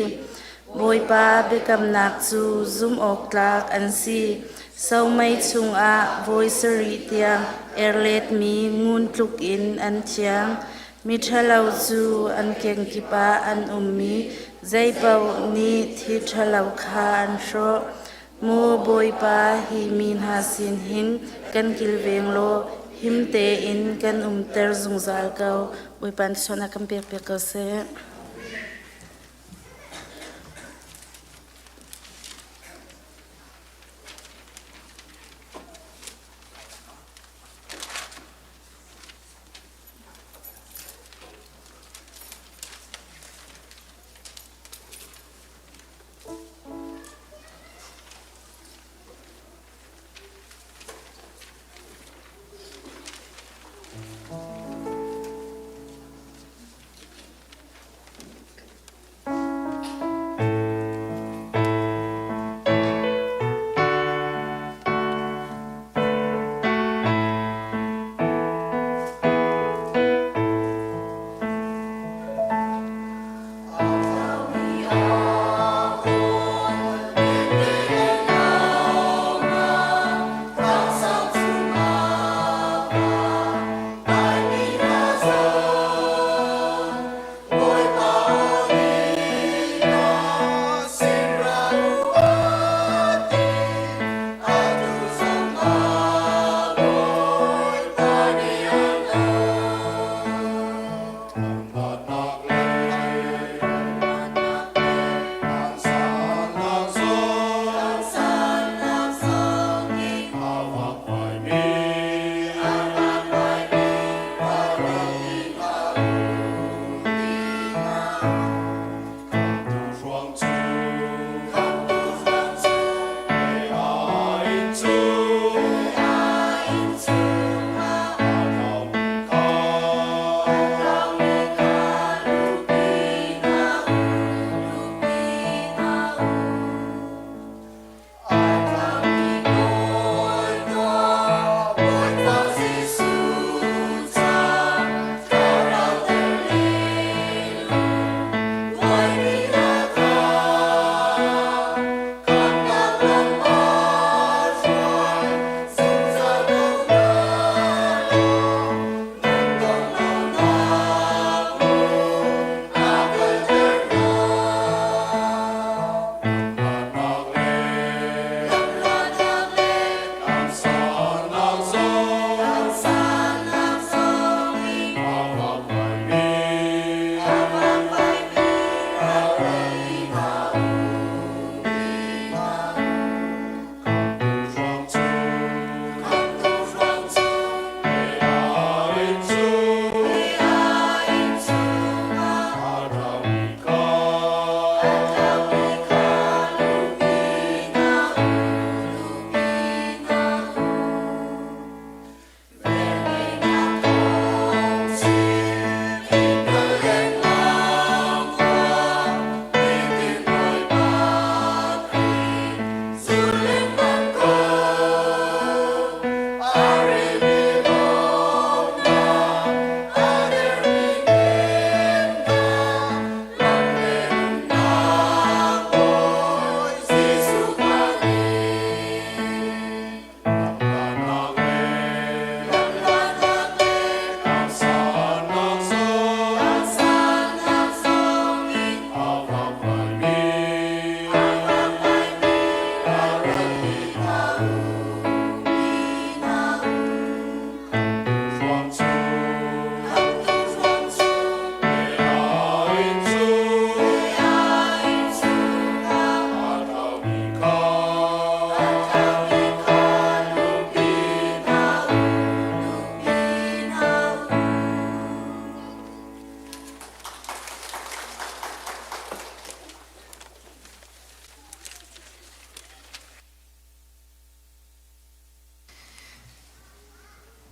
Bawipa biakamnak cu zumhawktlak an si. Somei chungah voi sarih tiang erletmi ngun tluk in an thiang. Miṭhalo cu an kengkip ah an um i zeipaoh nih thi ṭhalo kha an hrawh. Maw Bawipa, hi mi hna sin hin kan kilveng law him tein kan umter zungzal ko. Bawipa nih sualnak kan pekpiak ko seh.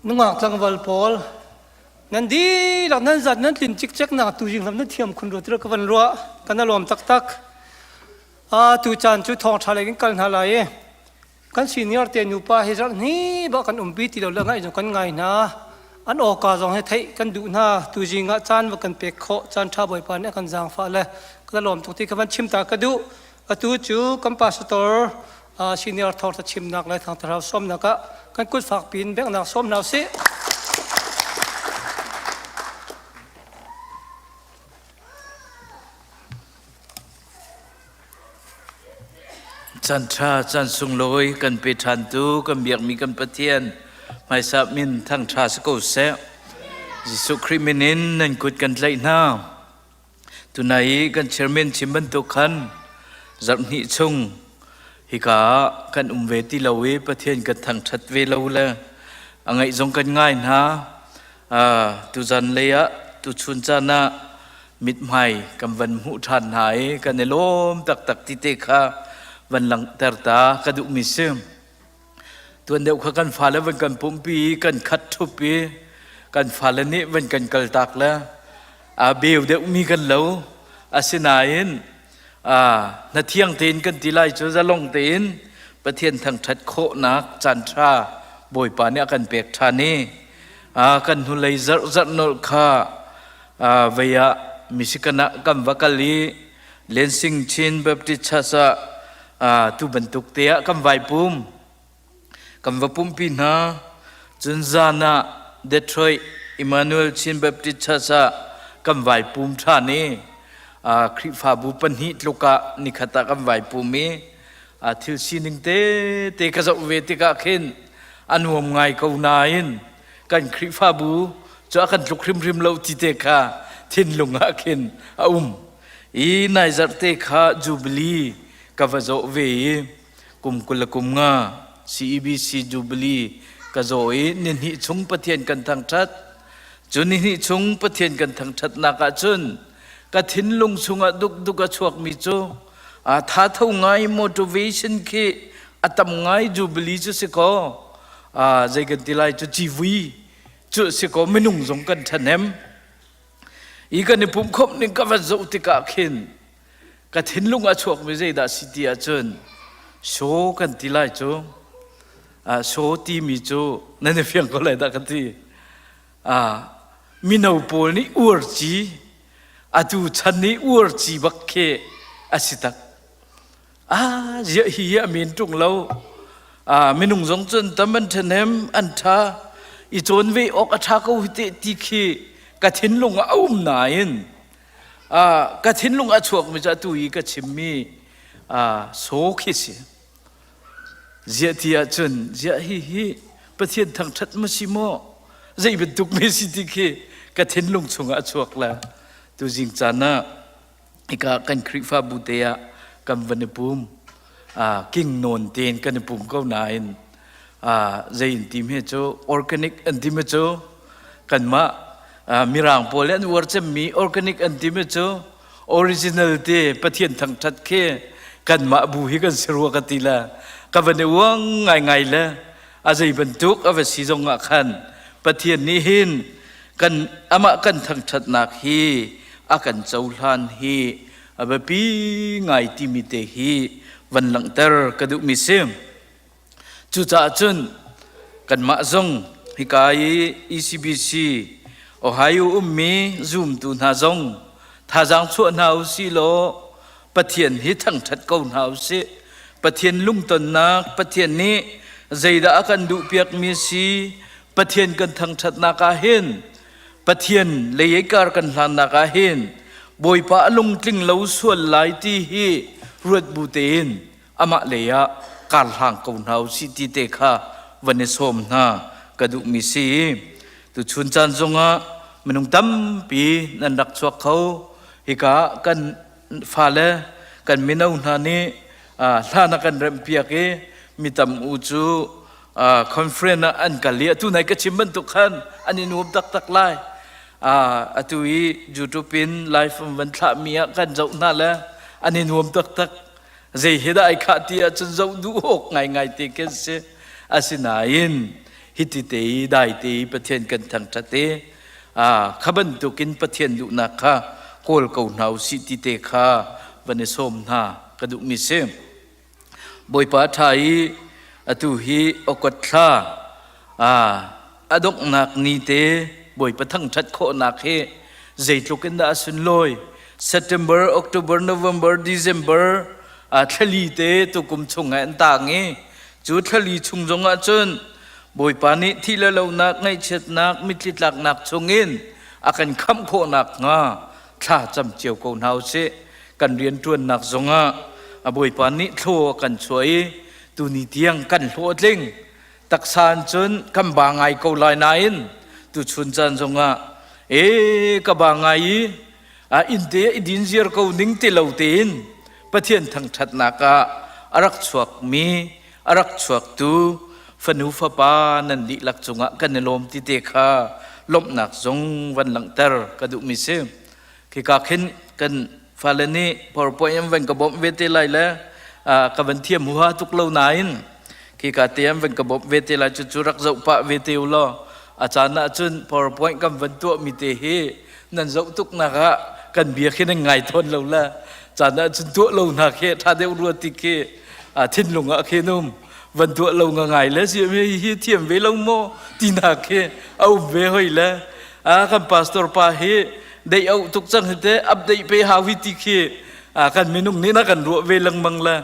Nungak tlangval pawl nan dihlak nan zat nan tlin cikcek nak tu jing lam nan thiam khun rua tira ka van ruah kan alawm taktak. A tu caan cu thawng ṭha lei kan kal hna lai i kan senior te nupa hi zarh hnih bak kan umpi ti lo le ngaih zong kan ngai hna. An awka zong hi theih kan duh hna. Tu zing ah caan va kan pek khawh caan ṭha Bawipa nih a kan zaangfah le ka lawm tuk ti ka van chim ta ka duh. Atu cu kan pastor senior thawngṭha chimnak le thangṭha sawmnak ah kan kut fak piin benghnak sawm hna usih. Chan ṭha chan sunglawi kan pe ṭhantu kan biakmi kan Pathian hmaisa min thangṭha si ko seh. Jesuh Khrih min in nan kut kan tlaih hna. Tunai i kan chairman chim bantuk khan zarhhnih chung hika ah kan um ve ti lo i Pathian kan thangṭhat ve lo le a ngaih zong kan ngai hna. Tuzan lei ah tuchun caan ah mithmai kan van hmuh ṭhan hna i kan i lawm taktak ti te kha van langhter ta ka duhmi si. Tuan deuh kha kan fale van kan pumpi i kan khat ṭhup i kan fale nih van kan kaltak le a beu deuhmi kan lo. Asinain na thiang tein kan ti lai cu zalong tein Pathian thangṭhat khawhnak caanṭha Bawipa nih a kan pek ṭhan i kan hnulei zarh zarh nolh kha vei ah Michigan ah kan va kal i Lansing Chin Baptist Church ah tu bantuk te ah kan vai pum. Kan va pumpi hna. Cun zan ah Detroit Emmanuel Chin Baptist Church ah kan vai pum ṭhan i Khrihfabu pahnih tluk ah nikhat ah kan vai pum i thil sining tete ka zoh ve tikah khin a nuam ngai ko nain kan Khrihfabu cu a kan tluk hrimhrim lo ti te kha thinlung ah khin a um. I nai zarh te kha Jubilee ka va zawh ve i kum 20 le kum nga CEBC Jubilee ka zaw i nihnih chung Pathian kan thangṭhat. Cu nihnih chung Pathian kan thangṭhatnak ah cun ka thinlung chungah dukduk a chuakmi cu a tha tho ngai motivation khi a tam ngai Jubilee cu si kaw zei kan ti lai cu civui cu si kaw minung zong kan ṭhahnem. I kan i pumhkhawmh ning ka van zoh tikah khin ka thinlung a chuakmi zeidah si ti ahcun so kan ti lai cu so timi cu nan i fiang ko lai dah ka ti. Mino pawl nih uarci atu chan nih uarci bak khi a si tak. Ah, ziah hi hi a men ṭung lo. Ah, minung zong cun tam an ṭhahnem, an ṭha. I cawn ve awk a ṭha ko hi teh ti khi ka thinlung ah a um nain ah, ka thinlung a chuakmi cu atu i ka chimmi ah, so khi si. Ziah ti ahcun, ziah hi hi Pathian thangṭhat ma si maw? Zei bantuk me si ti khi ka thinlung chungah a chuak le tuzing caan ah hika kan Khrihfabu te ah kan van i pum king nawn tein kan i pum ko nain zei in ti hme cu organic an ti me cu kanmah mirang pawl an uar cemmi organic an ti me cu original te Pathian thangṭhat khi kanmah bu hi kan si rua ka ti le ka van i uang ngaingai le a zei bantuk a va si zong ah khan Pathian nih hin kan amah kan thangṭhatnak hi a kan cohlan hi a biapi ngai timi te hi van langhter ka duhmi si. Cucaah cun kanmah zong hika i ECBC Ohio ummi zumtu hna zong thazaang chuah hna u sih law Pathian hi thangṭhat ko hna u sih. Pathian lungtonnak, Pathian nih zeidah a kan duhpiakmi si, Pathian kan thangṭhatnak ah hin Pathian lei kar kan hlannak ah hin Bawipa a lungtling lo sual lai ti hi ruat bu tein amah lei ah kar hlang ko hna u sih ti te kha van i sawm hna ka duhmi si. Tuchun caan zongah minung tampi nan rak chuak kho. Hika kan fale kan mino hna nih hlan a kan remhpiak i mi tam u cu conference ah an kal i atu nai ka chim bantuk khan an i nuam taktak lai. Atu i YouTube in live van thlahmi ah kan zoh hna le an i nuam taktak. Zei hi dah ai khah ti ahcun zoh duh awk ngaingai te kan si. Asinain Hiti te i dai te i Pathian kan thangṭhat i kha bantukin Pathian duhnak kha kawl ko hna usih ti te kha van i sawm hna ka duhmi si. Bawipa ṭha i atu hi August thla a donghnak ni te Bawipa thangṭhat khawhnak hi zeitluk in dah a sunlawi. September, October, November, December thlali te tukum chung ah an tang i cu thlali chung zong ah cun Bawipa nih thih le lonak, ngaihchiatnak, mitthli tlaknak chungin a kan khamh khawhnak hnga thla cam cio ko hna usih. Kan rianṭuannak zongah a Bawipa nih thlaw a kan chuah i tuni tiang kan hlawhtling. Taksa in cun kan ba ngai ko lai nain tuchun caan zongah e ka ba ngai i a innte i din ziar ko ning ti lo tein Pathian thangṭhatnak ah a rak chuakmi a rak chuaktu fanu fapa nan dihlak cungah kan i lawm ti te kha lawmhnak zong van langhter ka duhmi si. Khika khin kan fale nih PowerPoint an van ka bawmh ve te lai le ka van thiam huha tuk lo nain khika te an van ka bawmh ve te lai cu cu rak zoh pah ve te u law a caan ah cun PowerPoint kan van tuah mi te hi nan zoh tuk nak ah kan bia khi nan ngai thawn lo la caan ah cun tuah lo hna khi tha deuh rua ti khi thinlung ah khin um van tuah lo nga ngai le si hi thiam ve lo maw ti na khi a um ve hoi le kan pastor pa hi dei au tuk cang hi te update pe hau hi ti khi kan minung nih na kan ruah ve lengmang le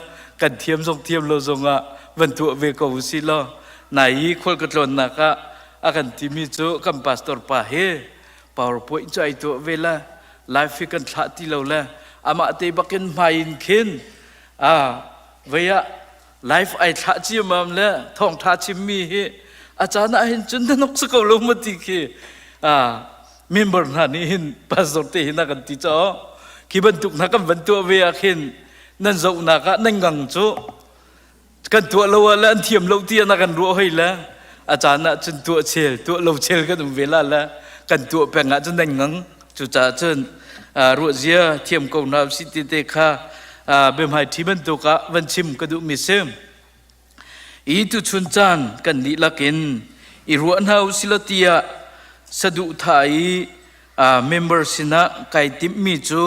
kan thiam zong thiam lo zong ah van tuah ve ko si law nai i khual ka tlawnnak ah a kan timi cu kan pastor pa hi PowerPoint cu ai tuah ve la live hi kan thlah ti lo le amah te bakin hmai in khin a vei ah live ai thlah ciamam le thawngtha chimmi hi a caan ah hin cun na nok si ko lo ma ti khi member hna nih hin pastor te hin a kan ti cho khi bantuk hna kan van tuah ve ah khin nan zohnak ah nan ngang cu kan tuah lo ah le an thiam lo ti na kan ruah hoi le a caan ah cun tuah chel tuah lo chel kan um ve la le kan tuah peng ah cun nan ngang cucaah cun ruah zia thiam ko hna si ti te kha biahmai ṭhi bantuk ah van chim ka duhmi si i tuchun caan kan dihlak in i ruah hna usila tiah saduhthah i member sinah kai timhmi cu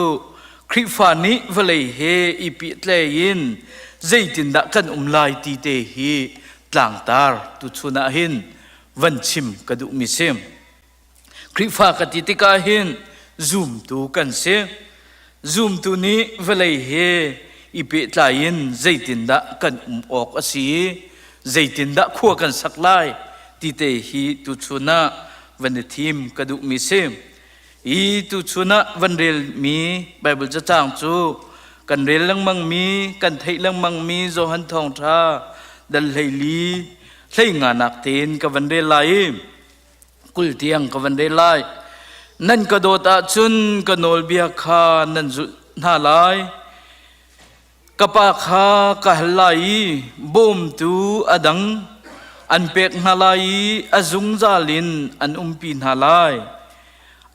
Khrihfa nih vawlei he i pehtlai in zeitindah kan um lai ti te hi tlangtar tuchun ah hin van chim ka duhmi si. Khrihfa ka ti tikah hin zumtu kan si. Zumtu nih vawlei he i pehtlai in zeitindah kan um awk a si i zeitindah khua kan sak lai ti te hi tuchun ah van i thim ka duhmi si. Hi tuchun ah van relmi Baibal cacang cu kan rel lengmangmi, kan theih lengmangmi Johan Thawngṭha dal 14 hleinganak tein ka van rel lai i 20 tiang ka van rel lai. Nan ka dawt ahcun ka nawlbia kha nan zulh hna lai. Ka pa kha ka hal lai i bawmtu a dang an pek hna lai i a zungzal in an umpi hna lai.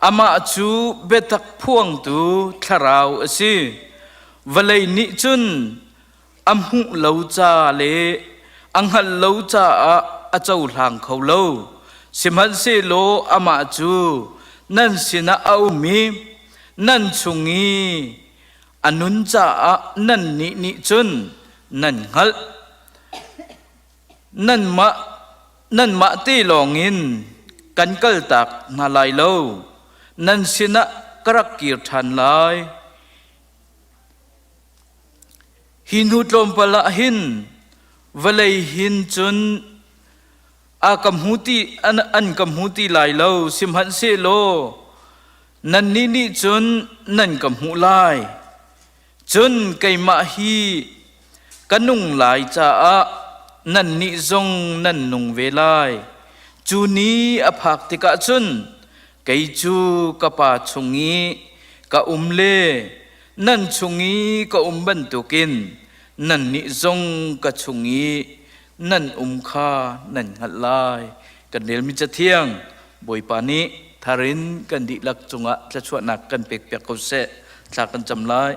Amah cu biatak phuangtu thlarau a si. Vawlei nih cun a hmuh lo ca le a hngalh lo caah a cohlang kho lo. Sihmanhsehlaw amah cu nan sinah a um i nan chung i a nun caah nannih nih cun nan hngalh. Nanmah nanmah te lawngin kan kaltak hna lai lo. Nan sinah ka rak kir ṭhan lai. Hi hnu tlawmpal ah hin vawlei hin cun a ka hmu ti an, an ka hmu ti lai lo sihmanhsehlaw nannih nih cun nan ka hmuh lai cun keimah hi ka nung lai caah nannih zong nan nung ve lai cu ni a phak tikah cun kei cu ka pa chung i ka um le nan chung i ka um bantukin nannih zong ka chung i nan um kha nan hngalh lai. Kan relmi Cathiang Bawipa nih thar in kan dihlak cungah thluachuahnak kan pekpiak ko seh. Thla kan cam lai.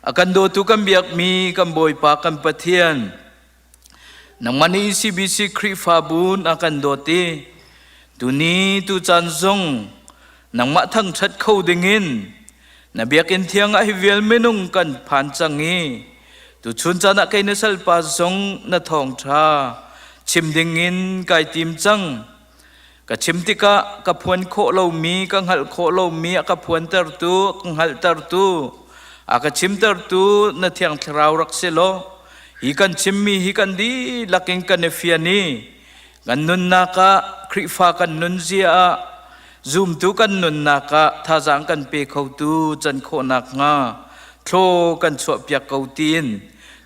A kan dawtu kan biakmi kan Bawipa kan Pathian. Nangmah nih CBC Khrihfabu na kan dawt i tuni tucaan zong nangmah thangṭhat kho dingin na biakinn thiang ah hi vial minung kan phan cang i tuchun caan ah kei na salpa zong na thawngṭha chim dingin kai tim cang. Ka chim tikah ka phuan khawh lomi, ka hngalh khawh lomi a ka phuantertu, ka hngalhtertu, a ka chimtertu na Thiang Thlarau rak si law, hi kan chimmi hi kan dihlak in kan i fian i kan nunnak ah Khrihfa kan nunzia ah zumtu kan nunnak ah thazaang kan pe khotu can khawh nakhnga thlaw kan chuahpiak ko tiin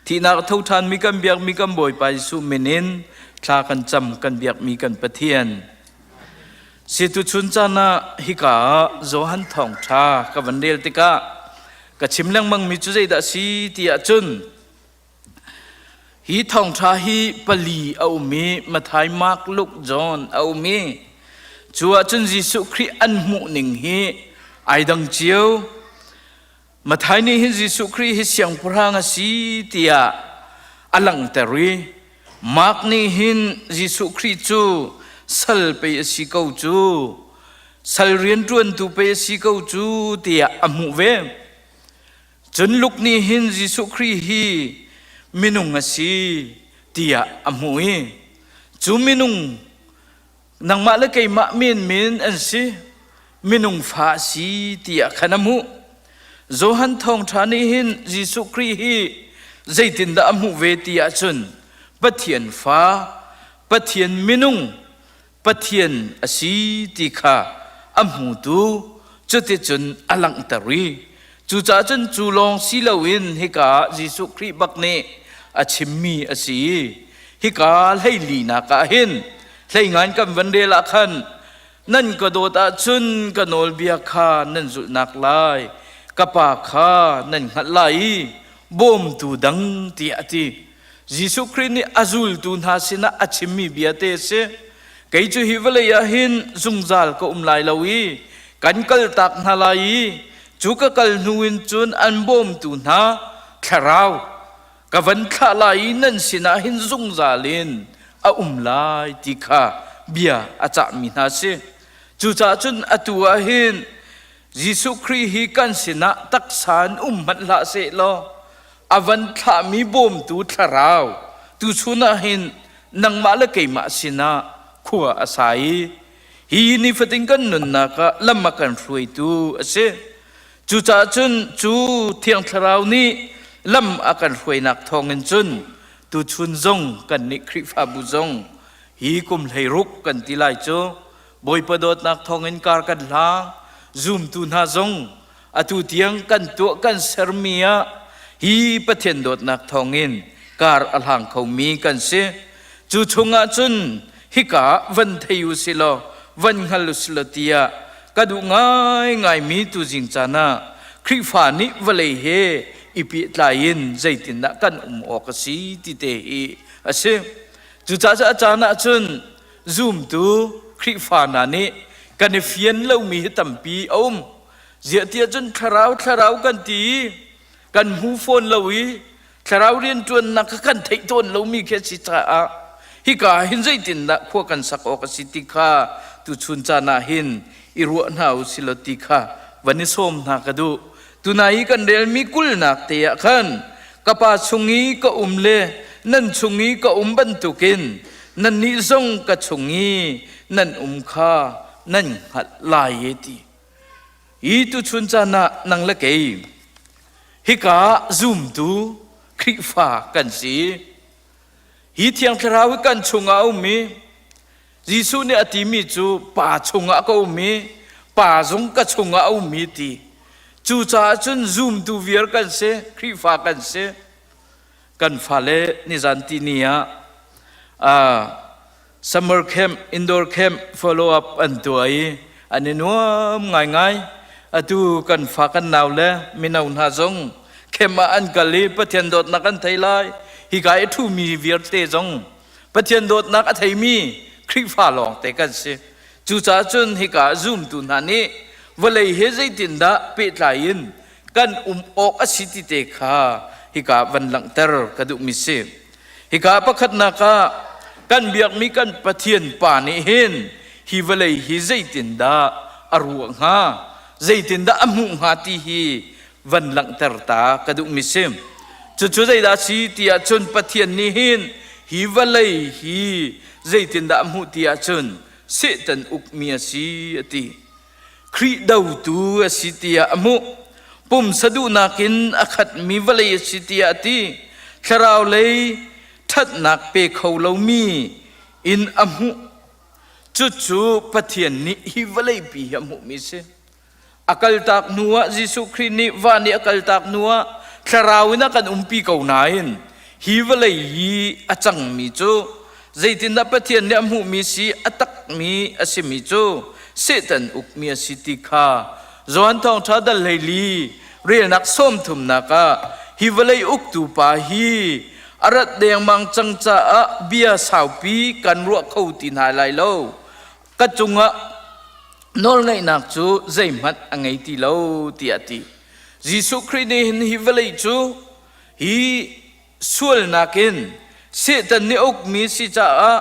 thihnak a tho ṭhanmi kan biakmi kan Bawipa Jesuh min in thla kan cam kan biakmi kan Pathian. Si tuchun caan ah hika ah Johan thawngṭha ka van rel tikah ka chim lengmangmi cu zeidah a si ti ahcun hi thawngṭha hi pali a um i Matthai, Mark, Luke, John a um i cu ahcun Jesuh Khrih an hmuh ning hi ai dang cio. Matthai nih hin Jesuh Khrih hi siangpahrang a si tiah a langhter i Mark nih hin Jesuh Khrih cu sal pei a si ko cu, sal rianṭuantu pei a si ko cu tiah a hmuh ve. Cun Luke nih hin Jesuh Khrih hi minung a si tiah a hmuh i cu minung nangmah le keimah menmen an si minung fa a si tiah khan a hmuh Johan thawngṭha nih hin Jesuh Khrih hi zeitindah a hmuh ve ti ahcun Pathian fa Pathian minung Pathian a si ti kha a hmutu cuticun a langhter i cucaah cun cu lawng si loin hika ah Jesuh Khrih bak nih a chimmi a si i hika hleilinak ah hin hleingan kan van rel ah khan nan ka dawt ahcun ka nawlbia kha nan zulhnak lai ka pa kha nan hngalh lai i bawmtu dang tiah a ti Jesuh Khrih nih a zultu hna sinah a chimmi bia te a si kei cu hi vawlei ah hin zungzal ka um lai lo i kan kaltak hna lai i cu ka kal hnu in cun an bawmtu hna thlarau ka van thlah lai i nan sinah hin zungzal in a um lai ti kha bia a cahmi hna si. Cucaah cun atu ah hin Jesuh Khrih hi kan sinah taksa in um hmanh hlah seh law a van thlahmi bawmtu thlarau tuchun ah hin nangmah le keimah sinah khua a sa i hi nifatin kan nunnak ah lam a kan hruaitu a si. Cucaah cun cu Thiang Thlarau nih lam a kan hruainak thawngin cun tuchun zong kannih Khrihfabu zong hi kum 16 kan ti lai cu Bawipa dawtnak thawngin kar kan hlang zumtu hna zong atu tiang kan tuah kan sermi ah hi Pathian dawtnak thawngin kar a hlang khomi kan si. Cu chungah cun hika van thei u si law van hngal u si law tiah ka duh ngaingaimi tuzing caan ah Khrihfa nih vawlei he i pehtlai in zeitindah kan um awk a si ti te hi a si. Cucaah a caan ah cun zumtu Khrihfa hna nih kan i fian lomi hi tampi a um. Ziah tiah cun thlarau thlarau kan ti i kan hmu fawn lo i thlarau rianṭuannak kha kan theih tawn lomi khi a si caah hika ah hin zeitindah khua kan sak awk a si ti kha tuchun caan ah hin i ruah hna u si law ti kha van i sawm hna ka duh. Tunai i kan relmi kulnak te ah khan ka pa chung i ka um le nan chung i ka um bantukin nannih zong ka chung i nan um kha nan hngalh lai e ti. Hi tuchun caan ah nang le kei hika zumtu Khrihfa kan si. Hi Thiang Thlarau hi kan chungah a um i Jesuh nih a timi cu Pa chungah ka um i Pa zong ka chungah a um i ti. Cucaah cun zumtu viar kan si, Khrihfa kan si. Kan fale nizan tini ah summer camp, indoor camp follow up an tuah i an i nuam ngaingai. Atu kan fa kan nau le mino hna zong camp ah an kal i Pathian dawtnak an thei lai. Hika i ṭhumi vialte zong Pathian dawtnak a theimi Khrihfa lawng te kan si. Cucaah cun hika zumtu hna nih vawlei he zeitindah pehtlai in kan um awk a si ti te kha hika van langhter ka duhmi si. Hika pakhatnak ah kan biakmi kan Pathian Pa nih hin hi vawlei hi zeitindah a ruah hnga, zeitindah a hmuh hnga ti hi van langhter ta ka duhmi si. Cucu zeidah si ti ahcun Pathian nih hin hi vawlei hi zeitindah a hmuh ti ahcun Satan ukmi a si a ti. Khrih dotu a si tiah a hmuh. Pumsa duhnak in a khatmi vawlei a si tiah a ti. Thlarau lei ṭhatnak pe kho lomi in a hmuh. Cucu Pathian nih hi vawleipi hi a hmuhmi a si. A kaltak hnuah Jesuh Khrih nih van i a kaltak hnuah thlarau in a kan umpi ko nain hi vawlei i a cangmi cu zeitindah Pathian nih a hmuhmi si a takmi a simi cu Satan ukmi a si ti kha Johan Thawngṭha dal 14 relnak sawmthumnak ah hi vawlei uktu pa hi a rat dengmang cang caah bia saupi kan ruah kho ti hna lai lo. Ka cungah nawlngeihnak cu zeihmanh a ngei ti lo tiah a ti. Jesuh Khrih nih hin hi vawlei cu hi sualnak in Satan nih a ukmi si caah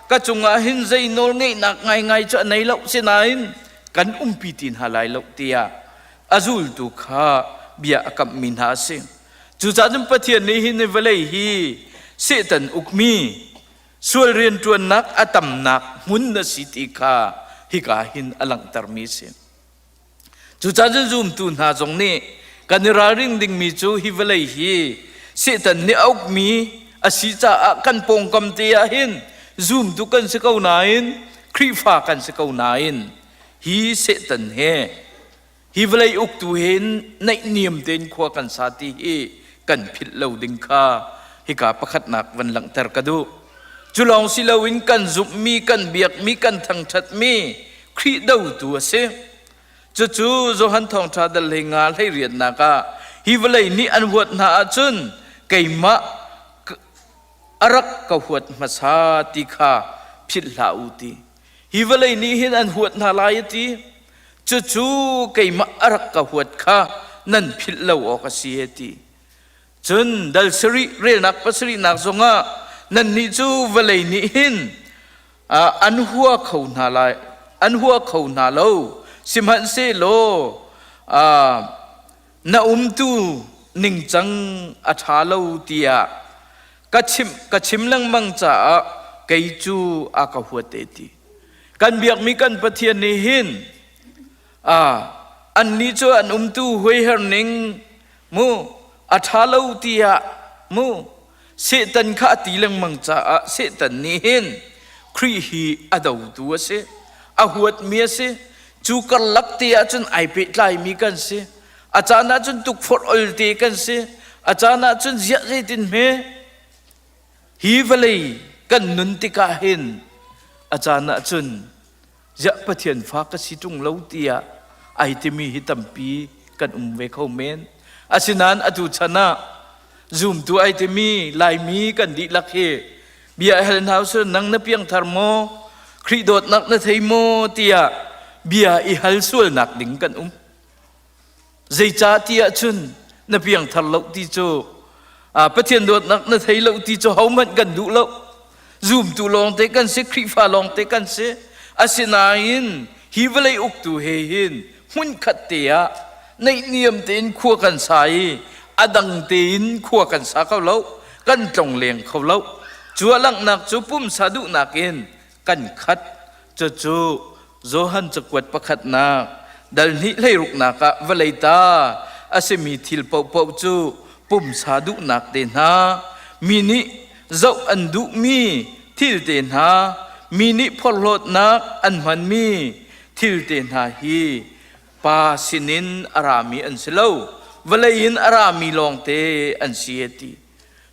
ka cungah hin zei nawlngeihnak ngaingai cu a nei lo sinain kan umpi ti hna lai lo tiah a zultu kha bia a kamhmi hna a si. Cucaah cun Pathian nih hin vawlei hi Satan ukmi sual rianṭuannak a tamnak hmun na si ti kha hika hin a langhtermi a si. Cucaah cun zumtu hna zong nih kan i ralring dingmi cu hi vawlei hi Satan nih a ukmi a si caah kan pawngkam te ah hin zumtu kan si ko nain Khrihfa kan si ko nain hi Satan he hi vawlei uktu he naihniam tein khua kan sa ti hi kan philh lo ding kha hika pakhatnak van langhter ka duh. Cu lawng si loin kan zumhmi, kan biakmi, kan thangṭhatmi Khrih dotu a si. Cucu Johan Thawngṭha dal hlei nga hlei riatnak ah hi vawlei nih an huat hna ahcun keimah a rak ka huat hmasa ti kha philh hlah u ti. Hi vawlei nih hin an huat hna lai a ti. Cucu keimah a rak ka huat kha nan philh lo awk a si a ti. Cun dal sarih relnak pasarihnak zongah nannih cu vawlei nih hin an hua kho hna lai an hua kho hna lo sihmanhsehlaw na umtu ningcang a ṭha lo tiah ka chim ka chim lengmang caah kei cu a ka huat te ti kan biakmi kan Pathian nih hin annih cu an umtu huaiher ning mu a ṭha lo tiah mu Satan kha a ti lengmang caah Satan nih hin Khrih hi a dotu a si a huatmi a si cu karlak te ahcun ai pehtlaimi kan si a caan ahcun tukforh olte kan si a caan ahcun ziah zeitin hme hi vawlei kan nun tikah hin a caan ahcun ziah Pathian fa ka si ṭung lo tiah ai timi hi tampi kan um ve kho men. Asinain atu chan ah zumtu ai timi Laimi kan dihlak hi bia hal hna usih nang na piangthar maw Khrih dawtnak na thei maw tiah bia i hal sualnak ding kan um. Zeicah ti ahcun na piangthar lo ti cu Pathian dawtnak na thei lo ti cu hohmanh kan duh lo. Zumtu lawngte kan si, Khrihfa lawngte kan si. Asinain hi vawlei uktu he hin hmunkhat te ah naihniam tein khua kan sa i a dang tein khua kan sa kho lo, kan tlongleng kho lo. Cu a langhnak cu pumsa duhnak in kan khat. Cucu Johan cakuat pakhatnak dal hnih hleiruknak ah vawlei ta a simi thil paohpaoh cu pumsa duhnak te hna, mi nih zoh an duhmi thil te hna, mi nih phorhlawtnak an hmanmi thil te hna hi pa sinin a rami an si lo, vawlei in a rami lawngte an si a ti.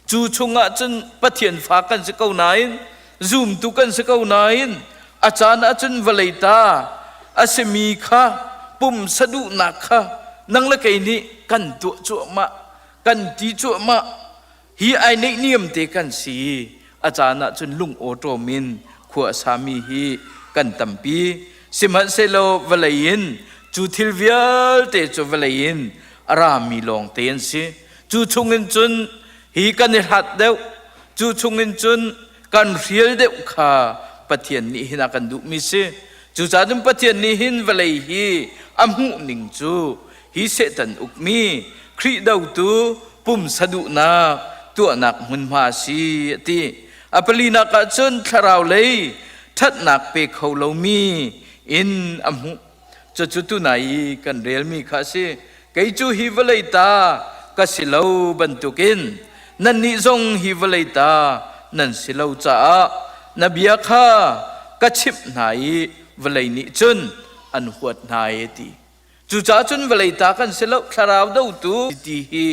Cu chungah cun Pathian fa kan si ko nain, zumtu kan si ko nain, a caan ahcun vawlei ta a simi kha pumsa duhnak kha nang le kei nih kan tuah cuahmah, kan ti cuahmah. Hi ai neihniam te kan si. A caan ahcun lung awṭawm in khua a sami hi kan tampi. Sihmanhsehlaw vawlei in cu thil vialte cu vawlei in a rami lawngte an si. Cu chungin cun hi kan i hlat deuh. Cu chungin cun kan hrial deuh kha Pathian nih hin a kan duhmi si. Cucaah cun Pathian nih hin vawlei hi a hmuh ning cu hi Satan ukmi Khrih dotu pumsa duhnak tuahnak hmunhma a si a ti. A palinak ah cun thlarau lei ṭhatnak pe kho lomi in a hmuh. Cucu tunai i kan relmi kha a si. Kei cu hi vawlei ta ka si lo bantukin nannih zong hi vawlei ta nan si lo caah na bia kha ka chimh hna i vawlei nih cun an huat hna e ti. Cucaah cun vawlei ta kan si lo, thlarau dotu ti hi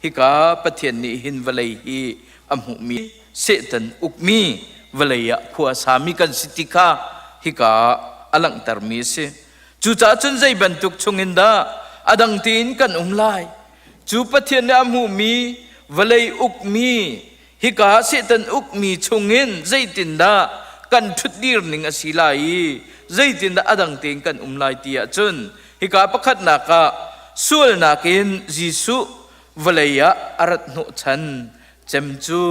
hika Pathian nih hin vawlei hi a hmuhmi Satan ukmi vawlei ah khua sami kan si ti kha hika a langhtermi a si. Cucaah cun zei bantuk chungin dah a dang tein kan um lai? Cu Pathian nih a hmuhmi vawlei ukmi hika Satan ukmi chungin zeitindah kan ṭhutdir ning a si lai i zeitindah a dang tein kan um lai ti ahcun hika pakhatnak ah sualnak in Jesuh vawlei ah a rat hnawhchan cem cu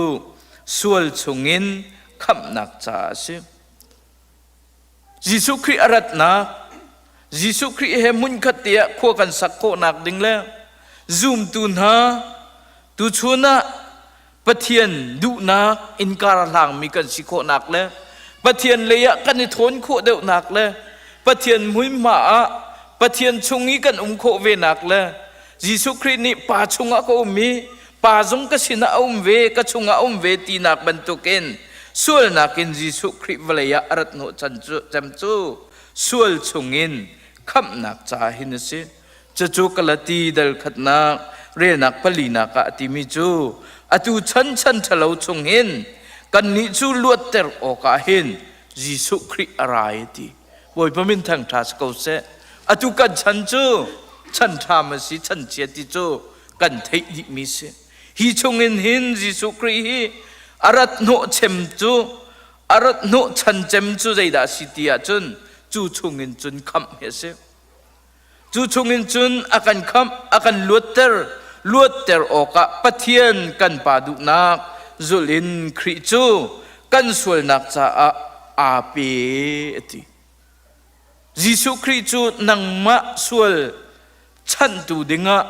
sual chungin khamhnak caah a si. Jesuh Khrih a ratnak, Jesuh Khrih he hmunkhat te ah khua kan sak khawhnak ding le zumtu hna tuchun ah Pathian duhnak innka hlangmi kan si khawhnak le Pathian lei ah kan i thawn khawh deuhnak le Pathian hmuihma ah Pathian chung i kan um khawh venak le Jesuh Khrih nih Pa chungah ka um i Pa zung ka sinah a um ve, ka chungah a um ve tinak bantukin sualnak in Jesuh Khrih vawlei ah a rat hnawh chan cu, cem cu sual chungin khamhnak caah hin a si. Cucu Galati dal khatnak relnak palinak ah a timi cu atu chan chan ṭhalo chung hin kannih cu luatter awkah hin Jesuh Khrih a ra i ti. Bawipa min thangṭha si ko seh. Atu kan chan cu chan ṭha ma si chan chia ti cu kan theih dihmi si. Hi chungin hin Jesuh Khrih hi a rat hnawh chem cu a rat hnawh chan cem cu zeidah a si ti ahcun cu chungin cun khamh hi a si. Cu chungin cun a kan khamh, a kan luatter, luatter awkah Pathian kan Pa duhnak zulh in Khrih cu kan sualnak caah aa pe a ti. Jesuh Khrih cu nangmah sual chanhtu dingah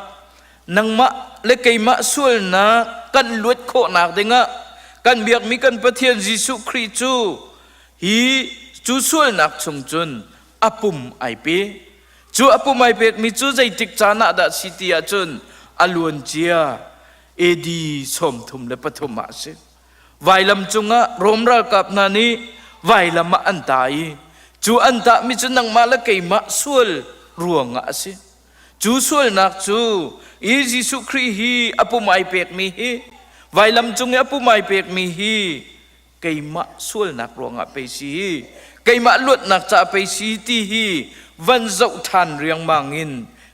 nangmah le keimah sualnak kan luat khawhnak dingah kan biakmi kan Pathian Jesuh Khrih cu hi cu sualnak chung cun a pum ai pe. Cu a pum ai pekmi cu zeitik caan ah dah si ti ahcun a luan cia AD 33 ah a si. Vailam cungah Rom ralkap hna nih vailam ah an tah i cu an tahmi cu nangmah le keimah sual ruangah a si. Cu sualnak cu i Jesuh Khrih hi a pum ai pekmi hi vailam cung i a pum ai pekmi hi keimah sualnak ruangah pei si hi keimah luatnak caah pei si ti hi van zoh ṭhan riangmang in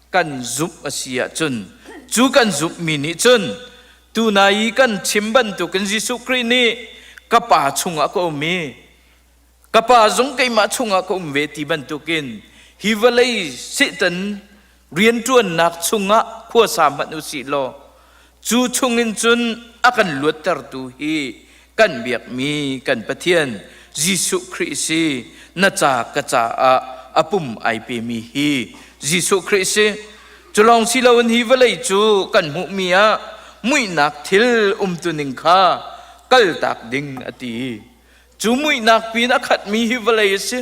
kan zumh a si ahcun cu kan zumhmi nih cun Tunai i kan chim bantukin Jesuh Khrih nih ka Pa chungah ka um i ka Pa zong keimah chungah ka um ve ti bantukin hi vawlei Satan rianṭuannak chungah khuasa hmanh u sih law cu chungin cun a kan luattertu hi kan biakmi kan Pathian Jesuh Khrih si na ca ka caah a pum ai pemi hi Jesuh Khrih si. Cu lawng si loin hi vawlei cu kan hmuhmi ah muihnak thil umtuning kha kaltak ding a ti. Cu muihnak pin a khatmi hi vawlei a si.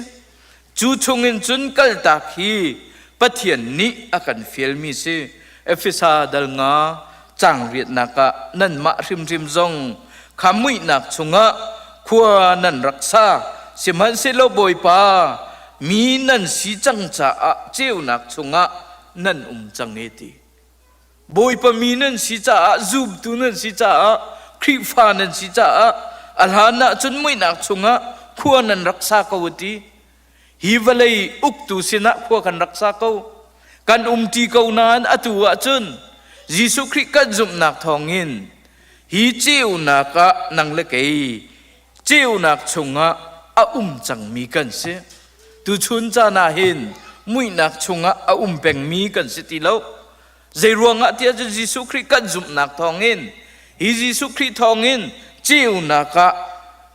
Cu chungin cun kaltak hi Pathian nih a kan fialmi si. Efesa dal nga cang riatnak ah nanmah hrimhrim zong kha muihnak chungah khua nan rak sa. Sihmanhsehlaw Bawipa mi nan si cang caah ceunak chungah nan um cang e ti. Bawipa mi nan si caah zumtu nan si caah Khrihfa nan si caah a hlan ah cun muihnak chungah khua nan rak sa ko ti. Hi vawlei uktu sinah khua kan rak sa ko. Kan umṭi ko nain atu ah cun Jesuh Khrih kan zumhnak thawngin hi ceunak ah nang le kei ceunak chungah a um cangmi kan si. Tuchun caan ah hin muihnak chungah a um pengmi kan si ti lo. Zeiruangah tiah cun Jesuh Khrih kan zumhnak thawngin hi Jesuh Khrih thawngin Ceunak ah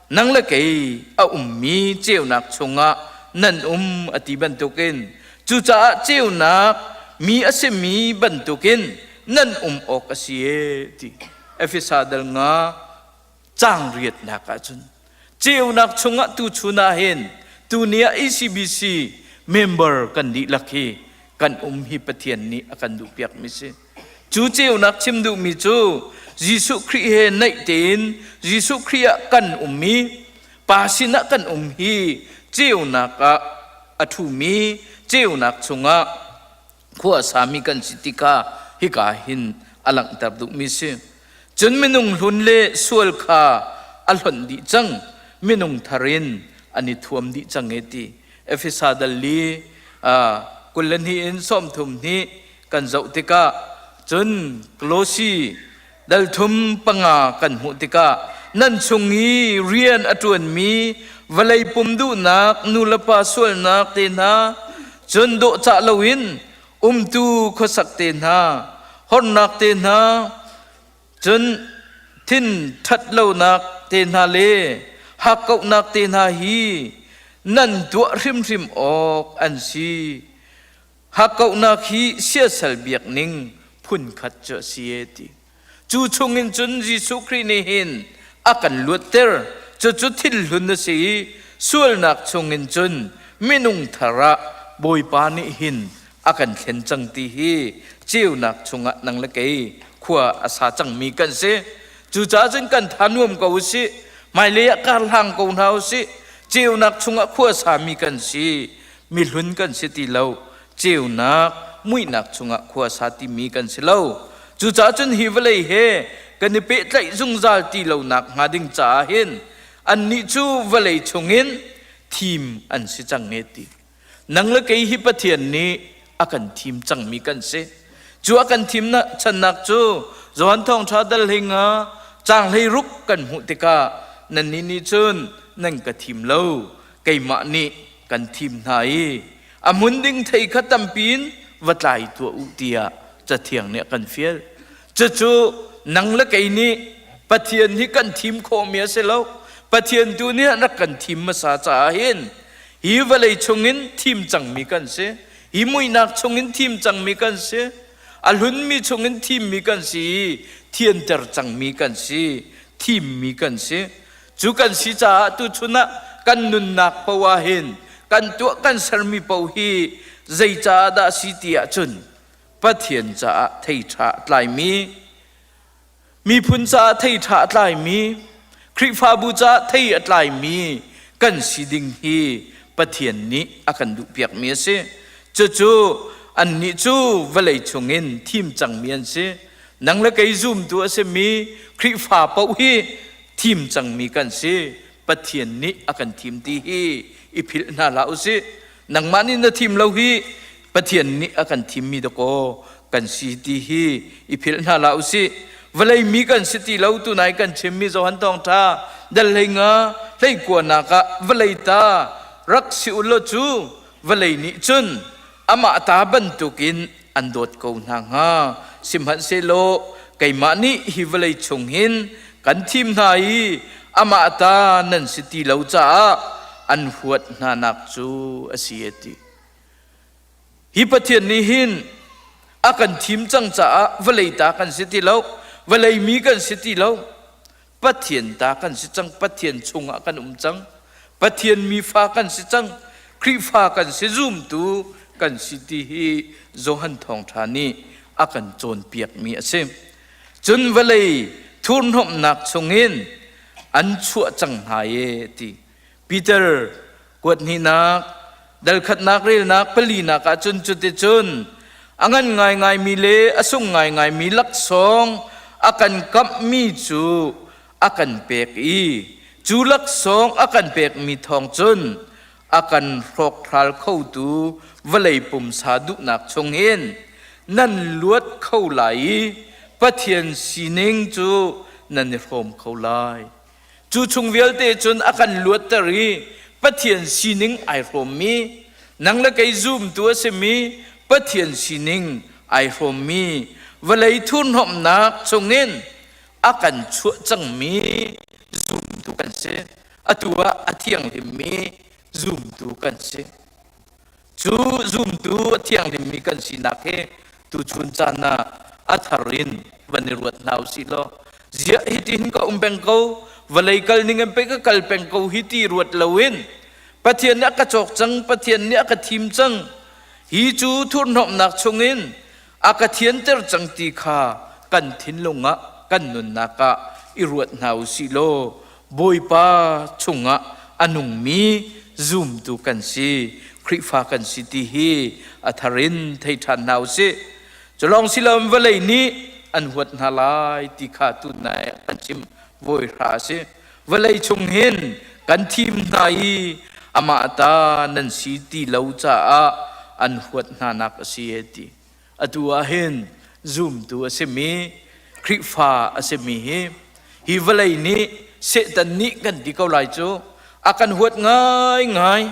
nang le kei a ummi ceunak chungah nan um a ti bantukin cucaah ceunak mi a simi bantukin nan um awk a si e ti. Efesa dal nga caang riatnak ahcun ceunak chungah tuchun ah hin tuni ah ECBC member kan dihlak hi kan um hi Pathian nih a kan duhpiakmi si. Cu ceunak chim duhmi cu Jesuh Khrih he naih tein Jesuh Khrih ah kan um i Pa sinah kan um hi ceunak ah a ṭhumi ceunak chungah khua a sami kan si ti kha hika hin a langhter duhmi si. Cun minung hlun le sual kha a hlonh dih cang, minung thar in an i thuam dih cang e ti. Efesa dal li 22 in 32 kan zoh tikah cun Kolosi dal thum panga kan hmuh tikah nan chung i rian a ṭuanmi vawlei pum duhnak nulepa sualnak te hna cun dawhcah loin umtu khuasak te hna hornak te hna cun thin ṭhat lonak te hna le hakkauhnak te hna hi nan tuah hrimhrim awk an si. Hakkauhnak hi siasal biak ning phunkhat cu a si e ti. Cu chungin cun Jesuh Khrih nih hin a kan luatter. Cucu thil hlun a si i sualnak chungin cun minung thar ah Bawipa nih hin a kan thlen cang ti hi ceunak chungah nang le kei khua a sa cangmi kan si. Cucaah cun kan tha nuam ko u sih. Hmailei ah kar hlang ko hna u sih. Ceunak chungah khua sami kan si. Mihlun kan si ti lo. Ceunak, muihnak chungah khua sa timi kan si lo. Cucaah cun hi vawlei he kan i pehtlaih zungzal ti lonak hnga ding caah hin annih cu vawlei chungin thim an si cang e ti. Nang le kei hi Pathian nih a kan thim cangmi kan si. Cu a kan thim channak cu Johan Thawngṭha dal hlinga caang 16 kan hmuh tikah nannih nih cun nan ka thim lo keimah nih kan thim hna i a hmun ding thei kha tampi in va tlai tuah u tiah Cathiang nih a kan fial. Cucu nang le kei nih Pathian hi kan thim khawhmi a si lo. Pathian tu nih rak kan thim hmasa caah hin hi vawlei chungin thim cangmi kan si. Hi muihnak chungin thim cangmi kan si. A hlunmi chungin thimmi kan si i thianter cangmi kan si. Thimmi kan si. Cu kan si caah tuchun ah kan nunnak paoh ah hin kan tuah kan sermi paoh hi zei caah dah si ti ahcun Pathian caah thei ṭha a tlaimi, miphun caah thei ṭha a tlaimi, Khrihfabu caah thei a tlaimi kan si ding hi Pathian nih a kan duhpiakmi a si. Cucu annih cu vawlei chungin thim cangmi an si. Nang le kei zumtu a simi Khrihfa paoh hi thim cangmi kan si. Pathian nih a kan thim ti hi i philh hna hlah usih. Nangmah nih na thim lo hi Pathian nih a kan thimmi dakaw kan si ti hi i philh hna hlah usih. Vawlei mi kan si ti lo tunai kan chimmi Johan Thawngṭha dal hlei nga hlei kuanak ah vawlei ta rak si u law cu vawlei nih cun amah ta bantukin an dawt ko hna hnga. Sihmanhsehlaw keimah nih hi vawlei chung hin kan thim hna i amah ta nan si ti lo caah an huat hnanak cu a si a ti. Hi Pathian nih hin a kan thim cang caah vawlei ta kan si ti lo, vawlei mi kan si ti lo, Pathian ta kan si cang, Pathian chungah kan um cang, Pathian mifa kan si cang, Khrihfa kan si, zumtu kan si ti hi Johan Thawngṭha nih a kan cawnpiakmi a si. Cun vawlei thurhnawmhnak chungin an chuah cang hna e ti. Peter kuat hnihnak, dal khatnak relnak palinak ah cun cuticun a ngan ngaingaimi le a sung ngaingaimi laksawng a kan kamhmi cu a kan pek i cu laksawng a kan pekmi thawng cun a kan hrawkhral khotu vawlei pumsa duhnak chungin nan luat kho lai i Pathian sining cu nan i hrawm kho lai. Cu chung vialte cun a kan luatter i Pathian sining ai hrawmmi, nang le kei zumtu a simi Pathian sining ai hrawmmi, vawlei thurhnawmhnak chungin a kan chuah cangmi. kan si. Atu ah a thianghlimmi zumtu kan si. Cu zumtu a thianghlimmi kan sinak hi tuchun caan ah a thar in van i ruat hna usih law ziah hitihin ka um peng ko vawlei kal ning in pei ka kal peng ko hi ti ruat loin Pathian nih a ka cawk cang Pathian nih a ka thim cang hi cu thurhnawmhnak chungin a ka thianter cang ti kha kan thinlung ah kan nunnak ah i ruat hna u sih law Bawipa chungah a nungmi zumtu kan si Khrihfa kan si ti hi a thar in thei ṭhan hna u sih. Cu lawng si loin vawlei nih an huat hna lai ti kha tunai kan chim vawi hra a si. Vawlei chung hin kan thim hna i amah ta nan si ti lo caah an huat hna nak a si e ti. Atu ah hin zumtu a simi Khrihfa a simi hi hi vawlei nih Satan nih kan ti ko lai cu a kan huat ngaingai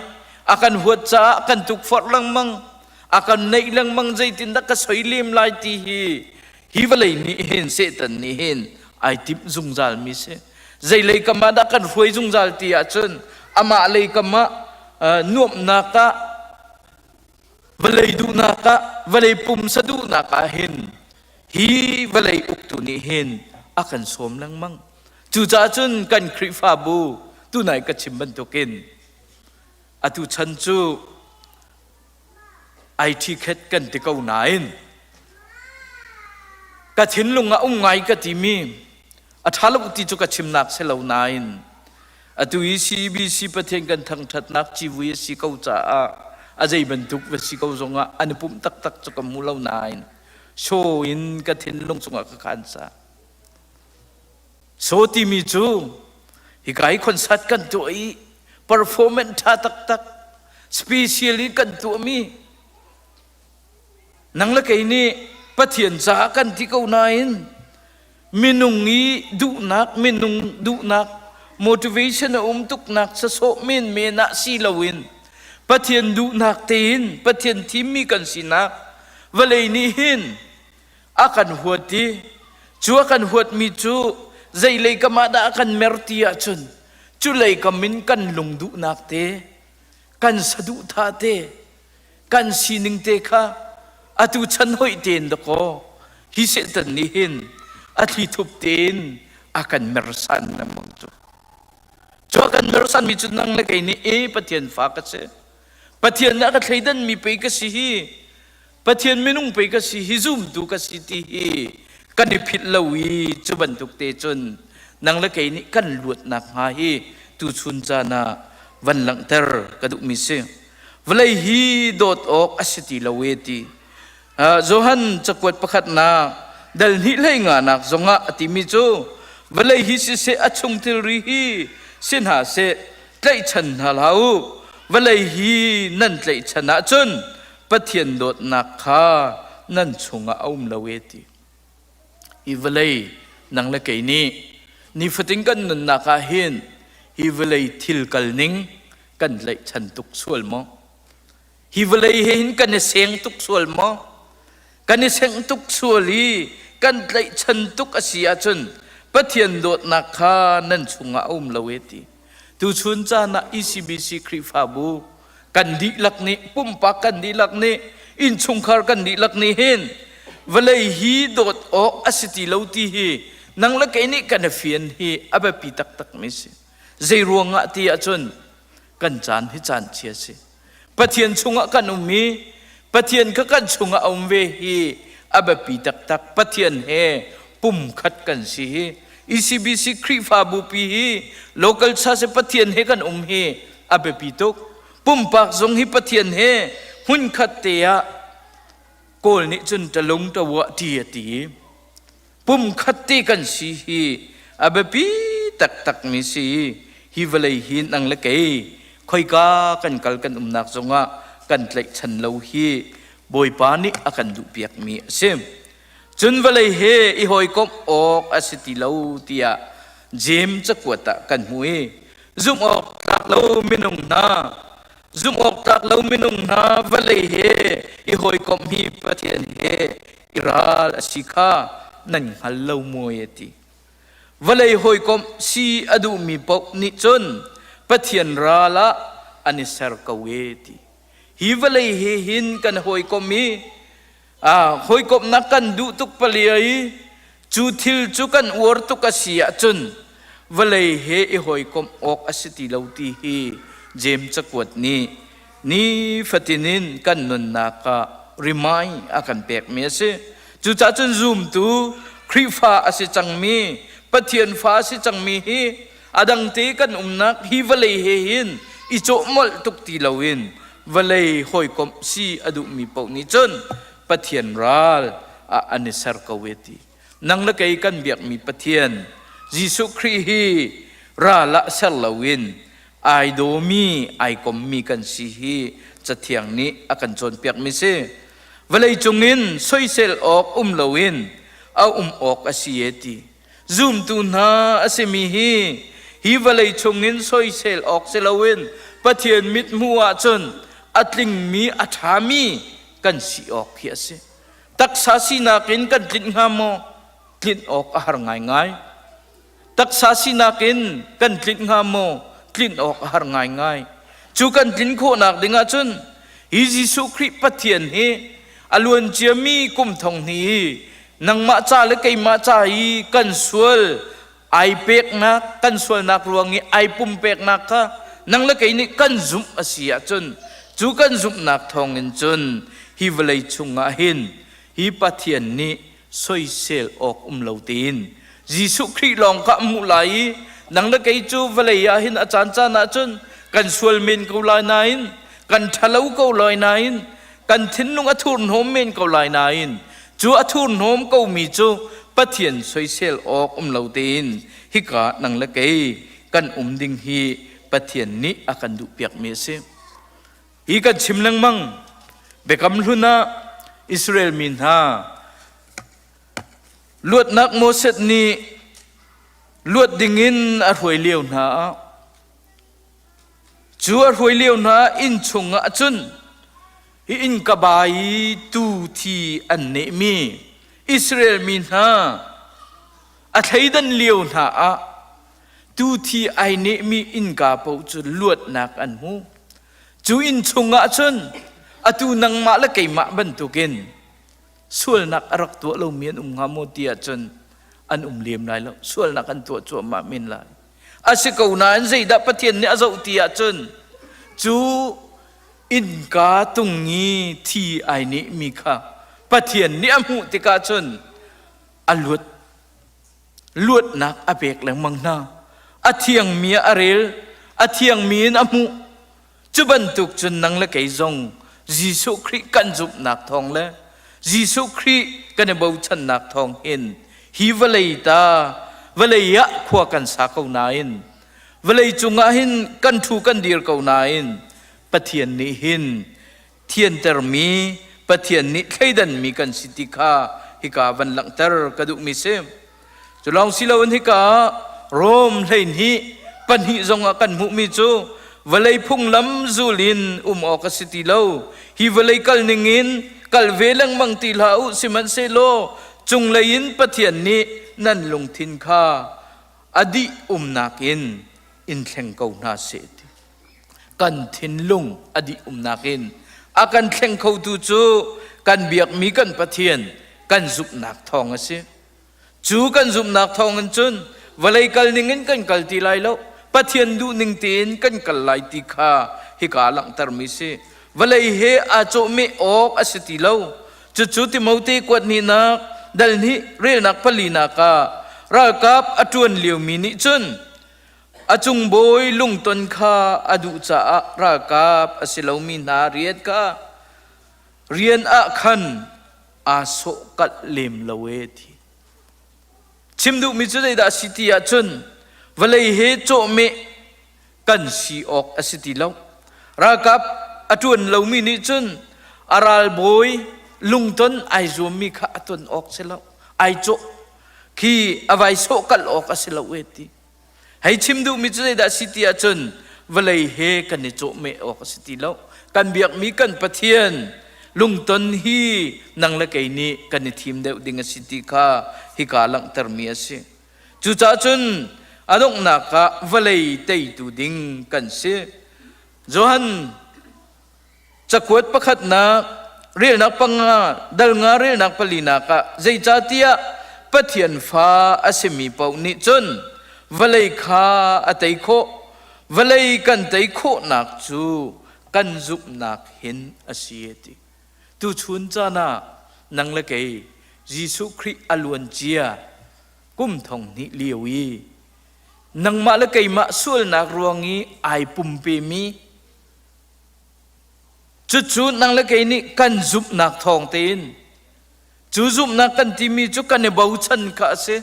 a kan huat caah kan tukforh lengmang a kan neih lengmang zeitindah ka soi lem lai ti hi hi vawlei nih hin Satan nih hin ai timh zungzal mi si zeilei kam ah dah kan hruai zungzal ti ahcun amah lei kam ah nuamhnak ah vawlei duhnak ah vawlei pumsa duhnak ah hin hi vawlei uktu nih hin a kan sawm lengmang cucaah cun kan Khrihfabu tunai ka chim bantukin atu chan cu IT khet kan ti ko nain ka thinlung ah um ngai ka timi a ṭha lo ti cu ka chimnak si lo nain atu i CBC Pathian kan thangṭhatnak civui a si ko caah a zei bantuk va si ko zongah an i pumh taktak cu ka hmu lo nain show in ka thinlung chungah ka khan sa So timi cu hika i concert kan tuah i performance ṭha taktak special in kan tuahmi nang le kei nih Pathian caah kan ti ko nain minung i duhnak minung duhnak motivation a um tuknak sasawh menmen ah si loin Pathian duhnak tein Pathian thimmi kan sinak vawlei nih hin a kan huat i cu a kan huatmi cu zeilei kam ah dah a kan mer ti ahcun cu lei kam in kan lung duhnak te kan saduhthah te kan sining te kha atu chan hoih tein dakaw hi Satan nih hin a thlithup tein a kan mersan lengmang cu cu a kan mersan mi cu nang le kei nih e Pathian fa ka si Pathian nih a ka thleidan mi pei ka si hi Pathian minung pei ka si hi zumtu ka si ti hi kan i philh lo i cu bantuk te cun nang le kei nih kan luatnak hnga hi tuchun caan ah van langhter ka duhmi si. Vawlei hi dawt awk a si ti lo e ti. Johan cakuat pakhatnak dal hnih hlei nganak zongah a timi cu vawlei hi siseh a chung thilri hi si hna seh tlaihchan hna hlah u vawlei hi nan tlaihchan ahcun Pathian dawtnak kha nan chungah a um lo e ti. Hi vawlei nang le kei nih nifatin kan nunnak ah hin hi vawlei thil kal ning kan tlaihchan tuk sual maw? Hi vawlei he hin kan i seng tuk sual maw? Kan i sengh tuk sual i kan tlaihchan tuk a si ahcun Pathian dawtnak kha nan chungah a um lo e ti. Tuchun caan ah ECBC Khrihfabu kan dihlak nih pumpak kan dihlak nih innchungkhar kan dihlak nih hin vawlei hi dawt awk a si ti lo ti hi nang le kei nih kan i fian hi a biapi taktak mi si. Zei ruangah ti ahcun kan caan hi caan chia si. Pathian chungah kan um i Pathian kha kan chungah a um ve hi a biapi taktak. Pathian he pumkhat kan si hi. ECBC Khrihfabu pi hi local church Pathian he kan um hi a biapi tuk. Pumpak zong hi Pathian he hmunkhat te ah Kawl nih cun talung tawah ti a ti. Pumkhat te kan si hi a biapi taktakmi si. Hi vawlei hi nang le kei khoika kan kal kan umnak zongah kan tlaihchan lo hi Bawipa nih a kan duhpiakmi a si. Cun vawlei he i hawikomh awk a si ti lo tiah Jeim cakuat ah kan hmu i zumh awk tlak lo minung hna zumh awk tlak lo minung hna vawlei he i hawikomh hi Pathian he i ral a si kha nan hngal lo maw a ti. Vawlei hawikom si a duhmi paoh nih cun Pathian ral ah an i ser ko e ti. Hi vawlei he hin kan hawikom i hawikomhnak kan duh tuk palia i cu thil cu kan uar tuk a si ahcun vawlei he i hawikomh awk a si ti lo ti hi Jeim cakuat nih nifatin in kan nunnak ah remind a kan pekmi a si. Cucaah cun zumtu Khrihfa a si cangmi, Pathian fa a si cangmi hi a dangte kan umnak hi vawlei he hin i cawhmolh tuk ti loin vawlei hawikomh si a duhmi paoh nih cun Pathian ral ah an i ser ko e ti. Nang le kei kan biakmi Pathian Jesuh Khrih hi ral ah ser loin ai dawmi ai kommi kan si hi Cathiang nih a kan cawnpiakmi si. Vawlei cungin soisel awk um loin a um awk a si e ti. Zumtu hna a simi hi hi vawlei chungin soisel awk si loin Pathian mithmuh ahcun a tlingmi a ṭhami kan si awk hi a si. Taksa sinak in kan tlinh hnga maw? Tlinh awk a har ngaingai. Taksa sinak in kan tlinh hnga maw? Tlinh awk a har ngaingai. Cu kan tlin khawhnak ding ahcun hi Jesuh Khrih Pathian hi a luan ciami kum thong hnih hi nangmah ca le keimah ca i kan sual ai peknak kan sualnak ruang i ai pumpeknak kha nang le kei nih kan zumh a si ahcun cu kan zumhnak thawngin cun hi vawlei chungah hin hi Pathian nih soisel awk um lo tein Jesuh Khrih lawng kha a hmuh lai i nang le kei cu vawlei ah hin a caan caan ah cun kan sual men ko lai nain kan ṭhalo ko lai nain kan thinlung a thurhnawm men ko lai nain cu a thurhnawm komi cu Pathian soisel awk um lo tein hika nang le kei kan um ding hi Pathian nih a kan duhpiakmi a si. Hi kan chim lengmang Biakam Hlun ah Israel mi hna luatnak Moses nih luat dingin a hruai lio hna ah cu a hruai lio hna inn chungah cun hi innka ba i tuu thi an nehmi Israel mi hna a thleidan lio hna ah tuu thi ai nehmi innka paoh cu luatnak an hmu. Cu inn chungah cun atu nangmah le keimah bantukin sualnak a rak tuah lomi an um hnga maw ti ahcun an um lem lai lo. Sualnak an tuah cuahmah men lai. A si ko nain zeidah Pathian nih a zoh ti ahcun cu innka tung i thi ai nehmi kha Pathian nih a hmuh tikah cun a luat luatnak a pek lengmang hna. A thiangmi ah a rel, a thiangmi in a hmuh. Cu bantuk cun nang le kei zong Jesuh Khrih kan zumhnak thawng le Jesuh Khrih kan i bochannak thawng hin hi vawlei ta vawlei ah khua kan sa ko nain vawlei cungah hin kan ṭhu kan dir ko nain Pathian nih hin thiantermi Pathian nih thleidanmi kan si ti kha hika van langhter ka duhmi si. Cu lawng si loin hika Rom 12 pahnih zongah kan hmuhmi cu vawlei phunglam zul in um awk a si ti lo. Hi vawlei kal ningin kal ve lengmang ti hlah u sihmanhsehlaw cunglei in Pathian nih nan lungthin kha a dih umnak in in thleng ko hna seh ti. Kan thinlung a dih umnak in a kan thleng khotu cu kan biakmi kan Pathian kan zumhnak thawng a si. Cu kan zumhnak thawngin cun vawlei kal ningin kan kal ti lai lo, Pathian duhning tein kan kal lai ti kha hika langhtermi si. Vawlei he aa cawhmeh awk a si ti lo. Cucu Timote kuat hnihnak dal hnih relnak palinak ah ralkap a ṭuan liomi nih cun a cung bawi lungton kha a duh caah ralkap a si lomi hna rian kha rian ah khan aa sawhkalh lem lo e ti. Chim duhmi cu zeidah a si ti ahcun vawlei he cawhmeh kan si awk a si ti lo. Ralkap a ṭuan lomi nih cun a ralbawi lungton ai zuammi kha a ton awk si lo. Ai cawh khi a vai sawhkalh awk a si lo e ti. Hei chim duhmi cu zeidah a si ti ahcun vawlei he kan i cawhmeh awk a si ti lo. Kan biakmi kan Pathian lungton hi nang le kei nih kan i thim deuh ding a si ti kha hika langhtermi a si. Cucaah cun a donghnak ah vawlei teitu ding kan si. Johan cakuat pakhatnak relnak panga dal nga relnak palinak ah zeicahtiah Pathian fa a simi paoh nih cun vawlei kha a tei khawh. Vawlei kan tei khawhnak cu kan zumhnak hin a si a ti. Tuchun caan ah nang le kei Jesuh Khrih a luan cia kum thong hnih lio i nangmah le keimah sualnak ruang i ai pumpemi cucu nang le kei nih kan zumhnak thawng tein cu zumhnak kan timi cu kan i bochan kha a si.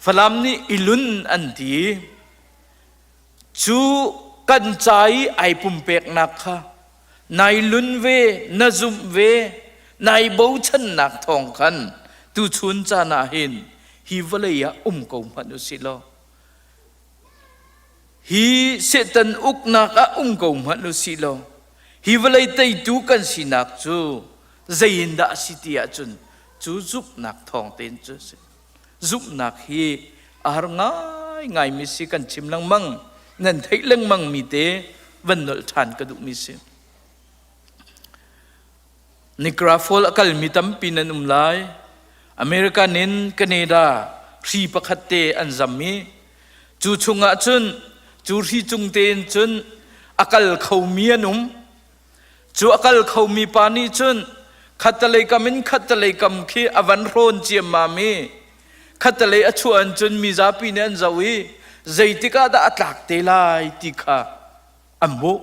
Falam nih i lun an ti. Cu kan ca i ai pumpeknak kha nai lun ve, na zumh ve, nai bochannak thawng khan tuchun caan ah hin hi vawlei ah um ko hmanh u sih law hi Satan uknak ah um ko hmanh u sih law hi vawlei teitu kan sinak cu zei in dah a si ti ahcun cu zumhnak thawng tein cu a si. Zumhnak hi a har ngaingaimi si kan chim lengmang nan theih lengmang mi te van nolh ṭhan ka duhmi si. Niagara Fall a kalmi tampi nan um lai. American in Canada hri pakhat te an zam i cu chungah cun cu hri cung tein cun a kal khomi an um. Cu a kal khomi pa nih cun khattalei kam in khattalei kam khi a van hrawn ciammam i khattalei a chuah in cun mi zapi nih an zoh i zeitik ah dah a tlak te lai ti kha an hmuh.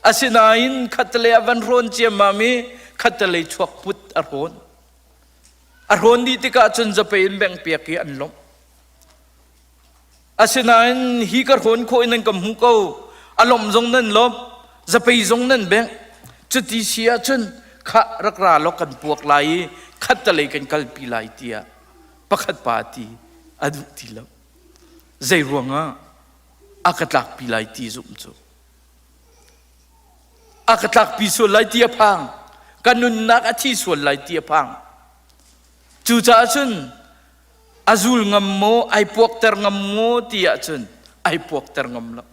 Asinain khattalei a van hrawn ciammam i khattalei chuak put a hrawn. A hrawn dih tikah cun zapei in benghpiak i an lawmh. Asinain hi ka hrawn khawh in nan ka hmuh ko. A lawmh zong nan lawmh, zapei zong nan bengh. Cuti si ahcun khah rak ra law kan puak lai i khattalei kan kalpi lai tiah pakhat pa ti a duh ti lo. Zei ruangah a ka tlakpi lai ti zumh cu. A ka tlakpi sual lai ti a phang. Ka nunnak a thi sual lai ti a phang. Cucaah cun a zul ngam maw ai puakter ngam maw ti ahcun ai puakter ngam lo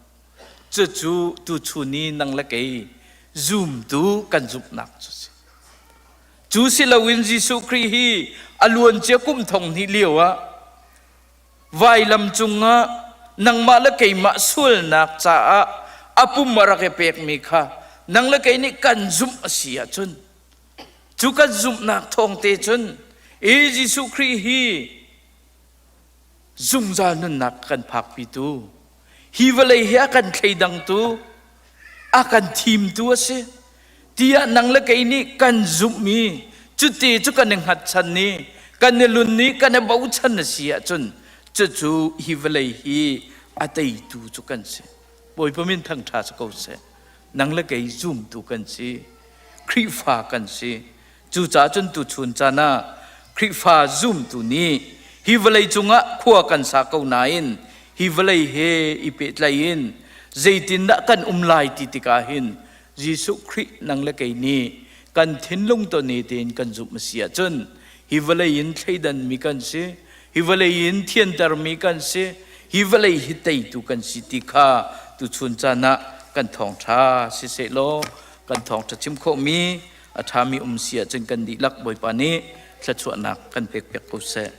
cucu tuchun i nang le kei zumtu kan zumhnak cu si cu si loin Jesuh Khrih hi a luancia kum thong hnih lio ah vailam cungah nangmah le keimah sualnak caah a pum a rak i pekmi kha nang le kei nih kan zumh a si ahcun Cu kan zumhnak thawng te cun i Jesuh Khrih hi zungzal nunnak kan phakpitu, hi vawlei hi a kan thleidangtu, a kan thimtu a si. Tiah nang le kei nih kan zumhmi cuti cu kan i hngatchan i kan i lun i kan i bochan a si ahcun cucu hi vawlei hi a teitu cu kan si. Bawipa min thangṭha si ko seh. Nang le kei zumtu kan si. Khrihfa kan si. Cucaah cun tuchun caan ah Khrihfa zumtu nih hi vawlei cungah khua kan sa ko nain hi vawlei he i pehtlaih in zeitindah kan um lai ti tikah hin Jesuh Khrih nang le kei nih kan thinlung tawne tein kan zumh a si ahcun hi vawlei in thleidanmi kan si, hi vawlei in thiantermi kan si, hi vawlei hi teitu kan si ti kha tuchun caan ah kan thawngṭha siseh law kan thawngṭha chim khawhmi a ṭhami um si ahcun kan dihlak Bawipa nih thluachuahnak kan pekpiak ko seh.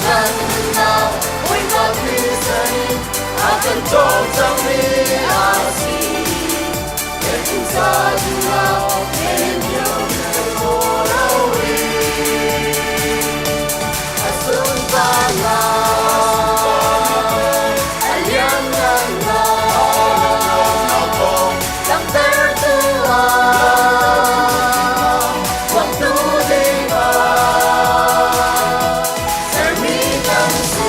Kan nunnak Bawipa thisen in a kan cawm cangmi a si. Kan pumsa duhnak men lio kan kawl lo rih. A sunparnak a lianngannak langhtertu ah Huamtu dingah sermi kan si.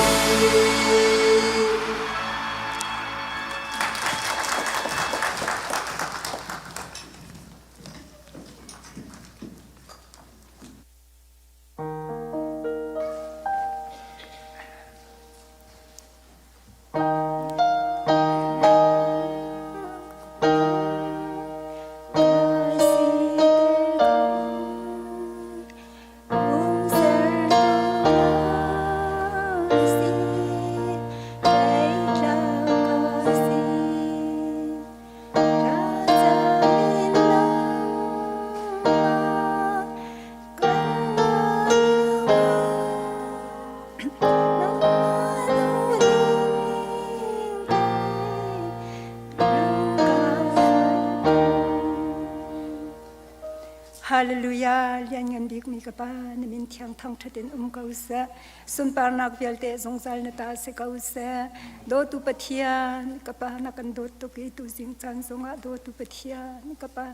Hallelujah lianngan bikmi ka pa na min thiang thangṭhat in um ko seh sunparnak vialte zungzal na ta si ko seh dawtu Pathian ka pa na kan dawt tuk i tuzing caan zongah dawtu Pathian ka pa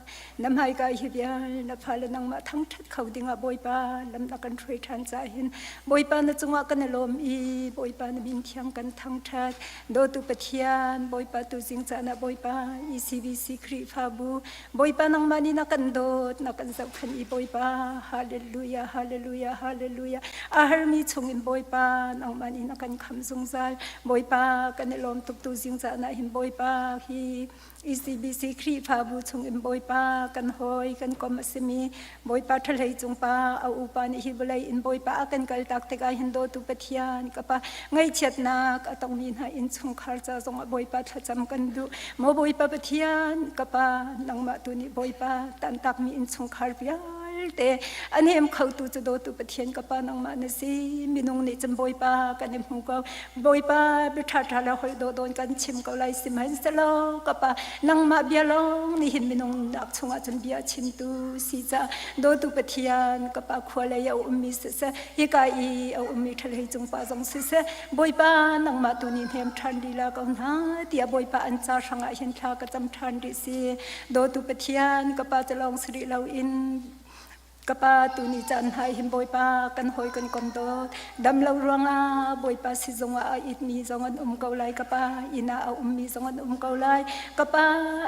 Na hmaika hi vial na fale nangmah thangṭhat kho dingah Bawipa lam na kan hruai ṭhan caah hin Bawipa na cungah kan i lawm i Bawipa na min thiang kan thangṭhat. Dawtu Pathian, Bawipa tuzing caan ah Bawipa ECBC Khrihfabu, Bawipa nangmah nih na kan dawt, na kan zohkhenh i Bawipa Hallelujah, Hallelujah, Hallelujah. A harmi chungin Bawipa nangmah nih na kan khamh zungzal. Bawipa kan i lawm tuk tuzing caan ah hin Bawipa hi ECBC Khrihfabu chungin Bawipa kan hawi kan kom a simi Bawipa ṭhahlei cung pa a upa nih hi vawlei in Bawipa a kan kaltak tikah hin dawtu Pathian ka pa ngaihchiatnak a tongmi hna innchungkhar ca zongah Bawipa thlacam kan duh maw Bawipa Pathian ka pa nangmah tu nih Bawipa tantakmi innchungkhar vialte a hnem khotu cu dawtu Pathian ka pa nangmah na si minung nih cun Bawipa kan i hmu ko Bawipa biaṭha le holh dawhdawh kan chim ko lai sihmanhsehlaw ka pa nangmah bia lawng nih hin minung nak chungah cun bia chimtu si ca dawtu Pathian ka pa khua lei a ummi siseh hika i a ummi ṭhalei cung pa zong siseh Bawipa nangmah tu nih hnem ṭhan lila ko hna tiah Bawipa an ca hrangah hin thla ka cam ṭhan rih si dawtu Pathian ka pa cu lawng si rih loin Ka pa tuni caan hna hin Bawipa kan hawi kan kom dawt. Dam lo ruangah Bawipa sizung ah a itmi zong an um ko lai ka pa. Inn ah a ummi zong an um ko lai. Ka pa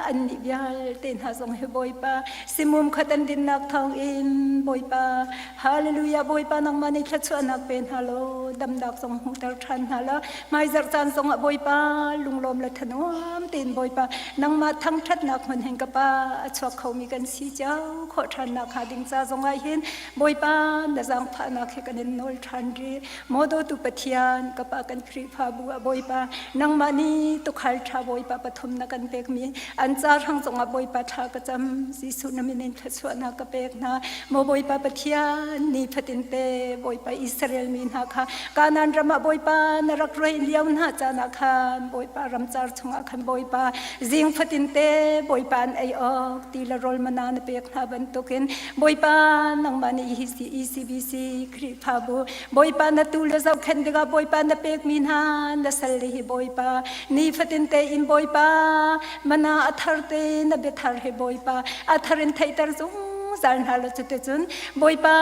annih vialte hna zong hi Bawipa simum khat an dinnak thawngin Bawipa Hallelujah Bawipa nangmah nih thluachuahnak pe hna law damnak zong hmuhter ṭhan hna law hmaizarh caan zongah Bawipa lunglawm le thanuam tein Bawipa nangmah thangṭhatnak hmun hin ka pa a chuak khomi kan si cio khawh ṭhannak hnga ding ca zongah hin Bawipa na zaangfahnak hi kan in nawl ṭhan rih. Maw dawtu Pathian, ka Pa kan Khrihfabu ah Bawipa, nangmah nih tuukhal ṭha Bawipa pathum na kan pekmi an ca hrang cungah Bawipa thla ka cam. Jesuh na min in thluachuahnak ka pek hna. Maw Bawipa Pathian, ni fatin te Bawipa Israel mi hna kha Kanaan ram ah Bawipa na rak hruai lio hna caan ah khan Bawipa ramcar chungah khan Bawipa zing fatin te Bawipa an ei awk ti le rawl mana na pek hna bantukin Bawipa nangmah nih hi ECBC Khrihfabu Bawipa na tu le zohkhenh tikah Bawipa na pekmi hna na sal le hi Bawipa ni fatin te in Bawipa mana a thar te na biathar he Bawipa a thar in theihter zungzal hna lo cuticun Bawipa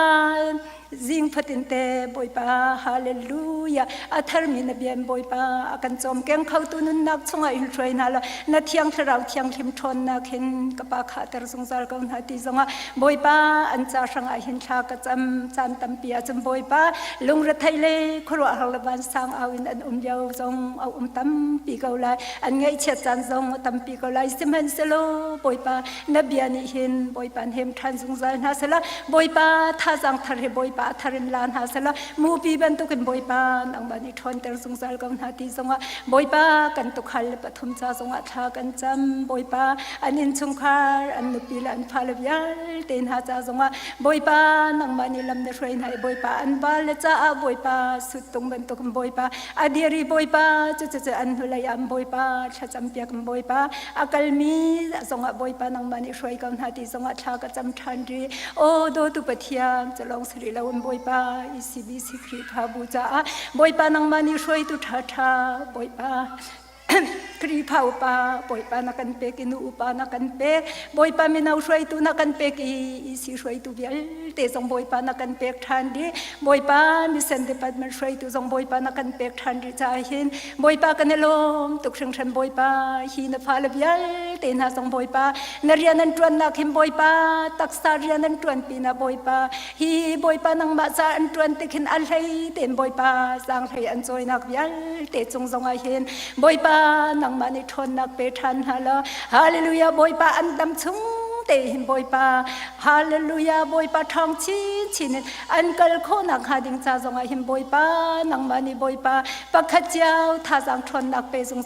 Zing fatin te Bawipa hallelujah a tharmi na bian Bawipa a kan cawm keng kho tu nunnak chungah in hruai hna la na thiang thlarau thianghlim ṭhawnnak hin ka pa khahter zungzal ko hna ti zongah Bawipa an ca hrangah hin thla ka cam caan tampi ahcun Bawipa lungrethei le khuaruahhar le vansang au in an um lio zong a um tampi ko lai an ngaihchiat caan zong a tampi ko lai sihmanhsehlaw Bawipa na bia nih hin Bawipa hem ṭhan zungzal hna sehla Bawipa thazaang thar he Bawipa. Bawipa a thar in la hna sehla mupi bantukin Bawipa nangmah nih ṭhawnter zungzal ko hna ti zongah Bawipa kan tukhal le pathum ca zongah thla kan cam. Bawipa an innchungkhar an nupi le an fale vialte hna ca zongah Bawipa nangmah nih lam na hruai hna i Bawipa an val le caah Bawipa suttung bantukin Bawipa a dir i Bawipa cucucu an hnulei ah Bawipa thlacam piak Bawipa a kalmi zongah Bawipa nangmah nih hruai ko hna ti zongah thla ka cam ṭhan rih. Aw dawtu Pathian culawng si rih loin Bawipa ECBC Khrihfabu caah Bawipa nangmah nih hruaitu ṭhaṭha Bawipa Khrihfa upa Bawipa na kan pek i nu upa na kan pek Bawipa mino hruaitu na kan pek i EC hruaitu vialte zong Bawipa na kan pek ṭhan dih Bawipa mission department hruaitu zong Bawipa na kan pek ṭhan rih caah hin Bawipa kan i lawm tuk hringhran Bawipa hi na fale vialte hna zong Bawipa na rian an ṭuannak hin Bawipa taksa rian an ṭuan pinah Bawipa hi Bawipa nangmah ca an ṭuan tik hin a hlei tein Bawipa zaanghlei an cawinak vialte cung zongah hin Bawipa nangmah nih ṭhawnnak pe ṭhan hna law Hallelujah Bawipa an dam chung te hin Bawipa Hallelujah Bawipa ṭhawng chinchin in an kal khawhnak hnga ding ca zongah hin Bawipa nangmah nih Bawipa pakhat cio thazaang ṭhawnnak pe zung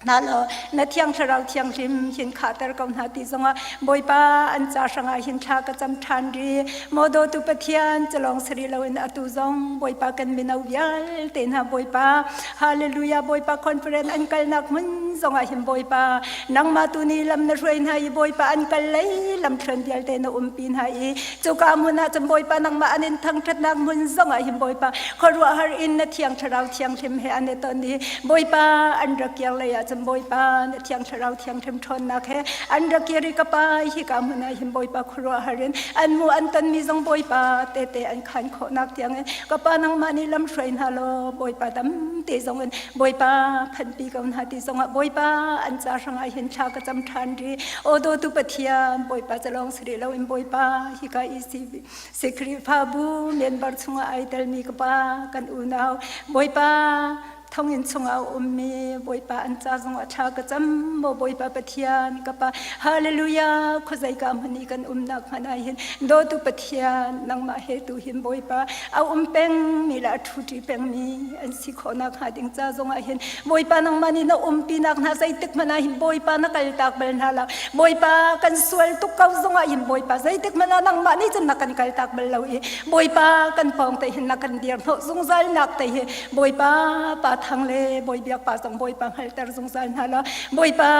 hna law na thiang thlarau thianghlim hin khahter ko hna ti zongah Bawipa an ca hrangah hin thla ka cam ṭhan ri maw dawtu Pathian calawng sari loin atu zong Bawipa kan mino vialte hna Bawipa Hallelujah Bawipa conference an kalnak hmun zongah hin Bawipa nangmah tu nih lam na hruai hna i Bawipa an kal lei lam thluan vialte na umpi hna i cuka hmun ah cun Bawipa nangmah an in thangṭhatnak hmun zongah hin Bawipa khuaruahhar in na thiang thlarau thianghlim he an i ton i Bawipa an rak kir lei ah cun Bawipa na thiang thlarau thianghlim ṭhawnnak he an rak kir i ka pa hika hmun ah hin Bawipa khuaruahhar in an mu an tonmi zong Bawipa tete an khan khawhnak tiangin ka pa nangmah nih lam hruai hna law Bawipa tamte zong in Bawipa phanpi ko hna ti zongah Bawipa an ca hrangah hin thla ka cam ṭhan ri aw dawtu Pathian Bawipa calawng si rih loin Bawipa hika ECB si Khrihfabu member chungah ai telmi ka pa kan unau Bawipa thonginn chungah a ummi Bawipa an ca zongah thla ka cam maw Bawipa Pathian ka pa Hallelujah khuazei ka hmun i kan umnak hmanh ah hin dawtu Pathian nangmah he tu hin Bawipa a um pengmi le a ṭhuṭi pengmi an si khawhnak hnga ding ca zongah hin Bawipa nangmah nih na umpinak hna zeitik hmanh ah hin Bawipa na kaltak bal hna lo Bawipa kan sual tuk ko zongah hin Bawipa zeitik hmanh ah nangmah nih cun na kan kaltak bal lo i Bawipa kan pawng te hin na kan dir hnawh zungzal nak te hi Bawipa pa thang le Bawi biak pa zong Bawipa hngalter zungzal hna la Bawipa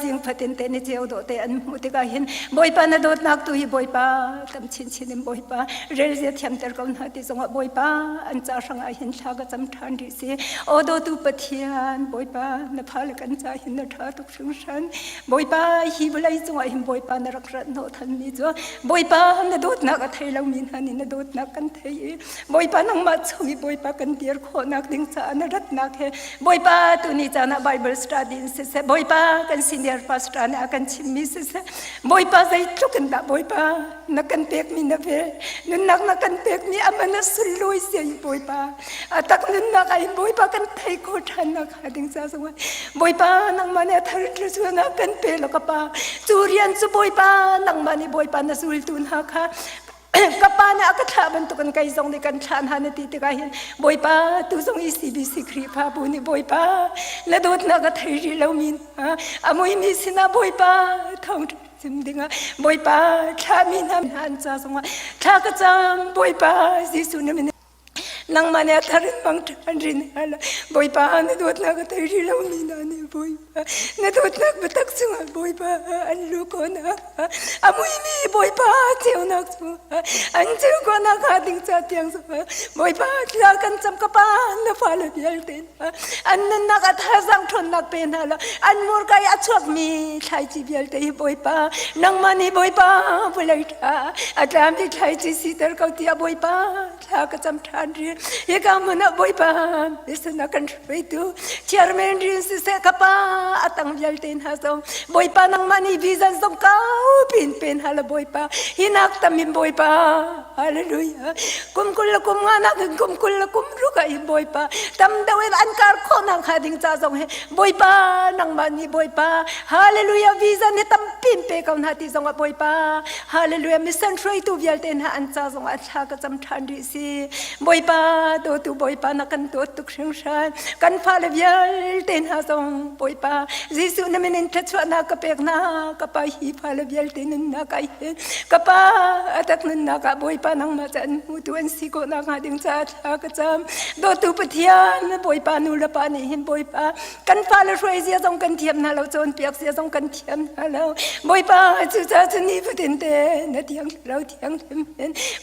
zing fatin te ni ceu dawh te an hmuh tikah hin Bawipa na dawtnak tu hi Bawipa tam chinchin in Bawipa relzia thiamter ko hna ti zongah Bawipa an ca hrangah hin thla ka cam ṭhan rih si aw dawtu Pathian Bawipa na fa le kan ca hin na ṭha tuk hringhran Bawipa hi vawlei cungah hin Bawipa na rak rat hnawh thanmi cu Bawipa na dawtnak a thei lomi hna nih na dawtnak kan thei i Bawipa nangmah chung i Bawipa kan dir khawhnak ding caah na ratnak he Bawipa tuni caan ah Bible study in siseh Bawipa kan senior pastor nih a kan chimmi siseh Bawipa zeitluk in dah Bawipa na kan pekmi na vel nunnak na kan pekmi aman a sunlawi sia i Bawipa a tak nunnak ah in Bawipa kan thei kho ṭhan nak hnga ding ca zongah Bawipa nangmah nih a thar thluachuahnak kan pe law ka pa cu rian cu Bawipa nangmah nih Bawipa na zultu hna kha ka pa nih a ka thlah bantukin kei zong nih kan thlah hna na ti tikah hin Bawipa tu zong ECBC Khrihfabu nih Bawipa na dawtnak a thei rih lomi hna a muimi sinah Bawipa thawng chim dingah Bawipa thlahmi hna an ca zongah thla ka cam Bawipa Jesuh na min nangmah nih a thar in mang ṭhan rin hala Bawipa na dawtnak a thei rih lomi hna nih Bawipa na dawtnak biatak chungah Bawipa an lu khawhnak a muimi Bawipa ceunak chungah an ceu khawhnak hnga ding ca tiang zongah Bawipa thla kan cam ka pa na fale vialte an nunnak a thazaang ṭhawnnak pe hna law an murka i a chuakmi thlaici vialte hi Bawipa nangmah nih Bawipa vawlei ṭha a tlami thlaici siter ko tiah Bawipa thla ka cam ṭhan rih hika hmun ah Bawipa misana kan hruaitu chairman rin siseh ka pa a tang vialte hna zong Bawipa nangmah nih vision zong kau pin pe hna la Bawipa hinak tam in Bawipa hallelujah kum 25 nak in kum 20 kum ruk. ah hin Bawipa tam deuh in an kar khawhnak hnga ding ca zong hi Bawipa nangmah nih Bawipa Hallelujah vision hi tampi in pe ko hna ti zong ah Bawipa Hallelujah mission hruaitu vialte hna an ca zong ah thla ka cam ṭhan rih si Bawipa dawtu Bawipa na kan dawt tuk hringhran kan fale vialte hna zong Bawipa Jesuh na min in thluachuahnak ka pek hna ka pa hi fale vialte nunnak ah hin ka pa a tak nunnak ah Bawipa nangmah ca an hmutu an si khawh nakhnga ding caah thla ka cam dawtu Pathian Bawipa nu le pa nih hin Bawipa kan fale hruai zia zong kan thiam hna lo cawnpiak zia zong kan thiam hna lo Bawipa cucaah cun ni fatin te na thiang lo thiang hlim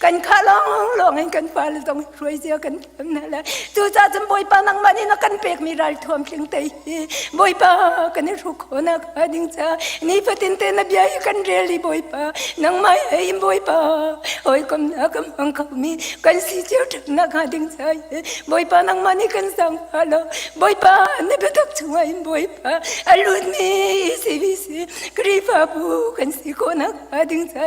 kan khah lawng lawng in kan fale zong hruai zia kan thiam hna lo cucaah cun Bawipa nangmah nih na kan pekmi ralthuam tling te hi Bawipa kan i hruk khawhnak hnga ding ca nifatin te na bia hi kan rel i Bawipa nangmah he in Bawipa hawikom na kan hmang khomi kan si cio ṭhatnak hnga ding ca Bawipa nangmah nih kan zaangfah lo Bawipa na biatak chungah in Bawipa a lutmi CBC Khrihfabu kan si khawhnak hnga ding ca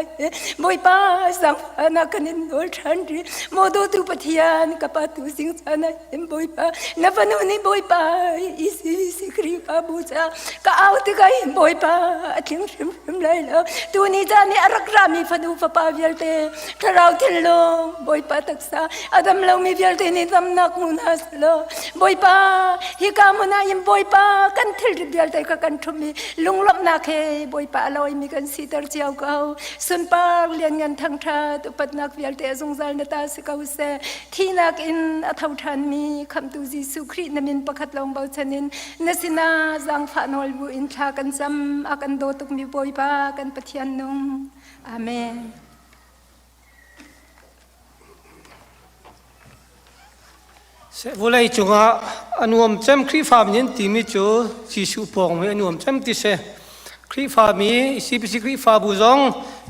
Bawipa zaangfahnak kan in nawl ṭhan rih maw dawtu Pathian ka pa tu sing caan ah hin Bawipa na fanu nih Bawipa ECBC Khrihfabu ca ka au tikah hin Bawipa a tling hrimhrim lai lo tuni caan nih a rak rami fanu fapa vialte thlarau thinlung Bawipa taksa a dam lomi vialte nih damnak hmu hna selaw Bawipa hika hmun ah hin Bawipa kan thilrit vialte kha kan ṭhum i lunglawmhnak he Bawipa a lawimi kan siter cio ko sunpar lianngan thangṭhat upatnak vialte a zungzal na ta si ko seh thihnak in a tho ṭhanmi khamhtu Jesuh Khrih na min pakhat lawng bochan in na sinah zaangfah nawl bu in thla kan cam a kan daw tukmi Bawipa kan Pathian nung Amen. Vawlei cungah a nuam cem Khrihfa mi an timi cu Jesuh pawng mi a nuam cem ti si. Khrihfa mi CBC Khrihfabu zong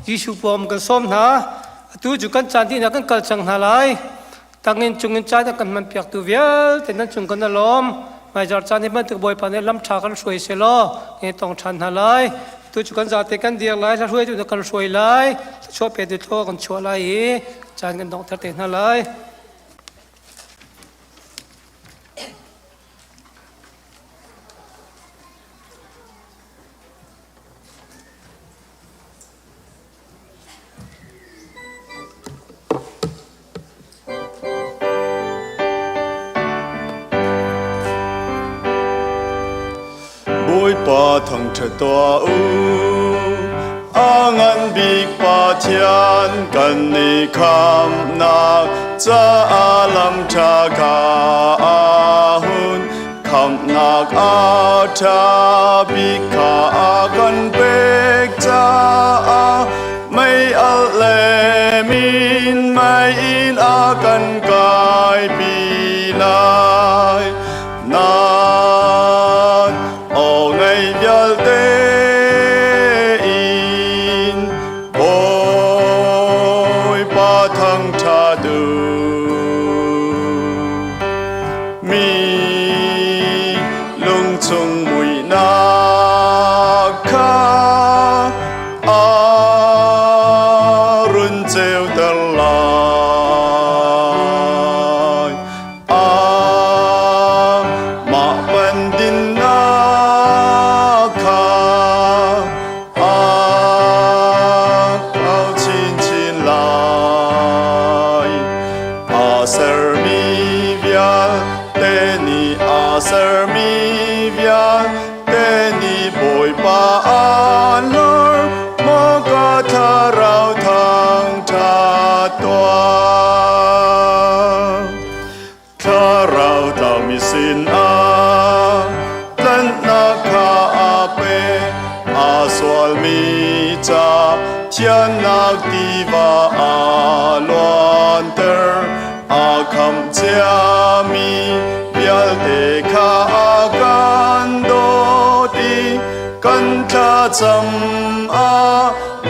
Jesuh pawng kan sawm hna. Atu cu kan caan dihnak kan kal cang hna lai. Tangin cungin caan a kan hman piaktu vialte nan cung kan alawm. Hmaizar caan hi bantuk Bawipa nih lam ṭha kan hruai selaw kan i tong ṭhan hna lai. Tu cu kan zate kan dir lai, hla hruaitu na kan hruai lai, thluachuah petu thlua kan chuah lai i caan kan donghter te hna lai. Bawipa thangṭhat tuah u, a ngan bik Pathian kan i khamnak caah lam ṭha kha a hun. Khamhnak a ṭha bik kha a kan pek caah mei alh le min mei in a kan kaipi lai. Nan aw ngei vialte in Bawipa thangṭhat u. Mi lungchung muihnak kha a run ceuter lai. Amah pandinnak kha a kau chinchin lai. A sermi vialte nih a sermi vialte nih Bawipa an lor maw ka thlarau thangṭhat tuah. Thlarau tlaumi sinah tlanhnak kha a pe, a sualmi ca thiannak tiva a luanter. A khamh ciami vialte kha a kan dawt i kan thlacam a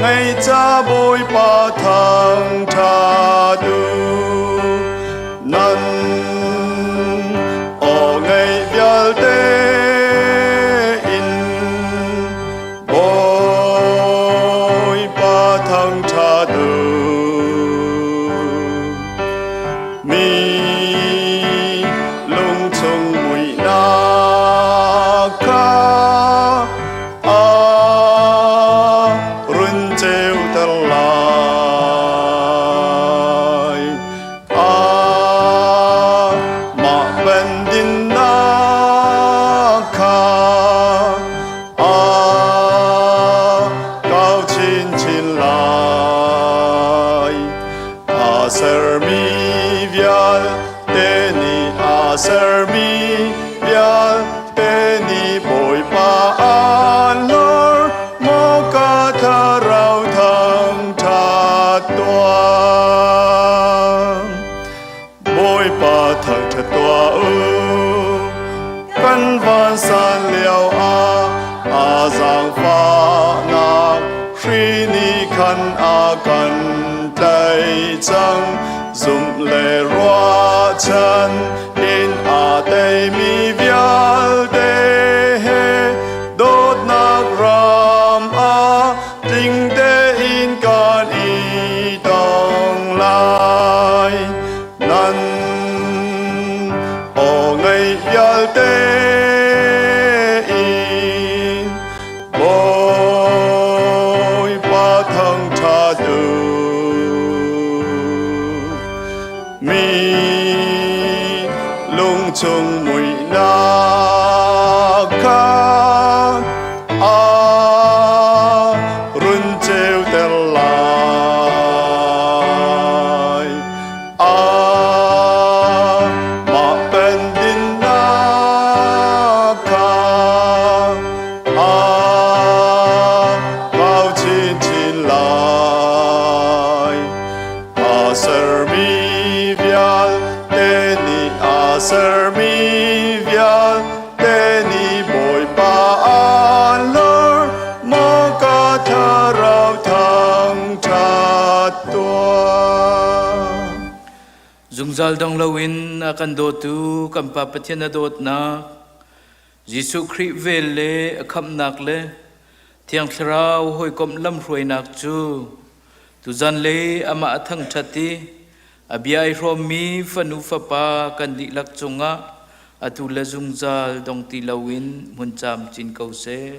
ngei ca Bawipa thangṭhat u. Nan aw ngeih vialte in Bawipa thangṭhat u. Mi. sermi vialte nih Bawipa an hlor, maw ka thlarau thangṭhat tuah. Bawipa thangṭhat tuah u, kan vansan lio ah a zaangfahnak hri nih khan a kan tlaih cang. Zumh le ruahchan in aa teimi vialte he dawtnak ram ah tling tein kan i tong lai. Nan aw ngaih vialte in Bawipa thangṭhat u. Mi lungchung muihnak kha a run ceuter lai. Amah pendinnak kha a kau chinchin lai. A sermi vialte nih a sermi vialte nih Bawipa an hlor, maw ka thlarau thangṭhat tuah. Zungzal dong loin a kan dawtu kan Pa Pathian a dawtnak, Jesuh Khrih vel le a khamhnak le Thiang Thlarau hawikomh lamhruainak cu tuzan le amah a thangṭhat i a bia ai hrawmmi fanu fapa kan dihlak cungah atu le zungzal dong ti loin hmun camcin ko seh.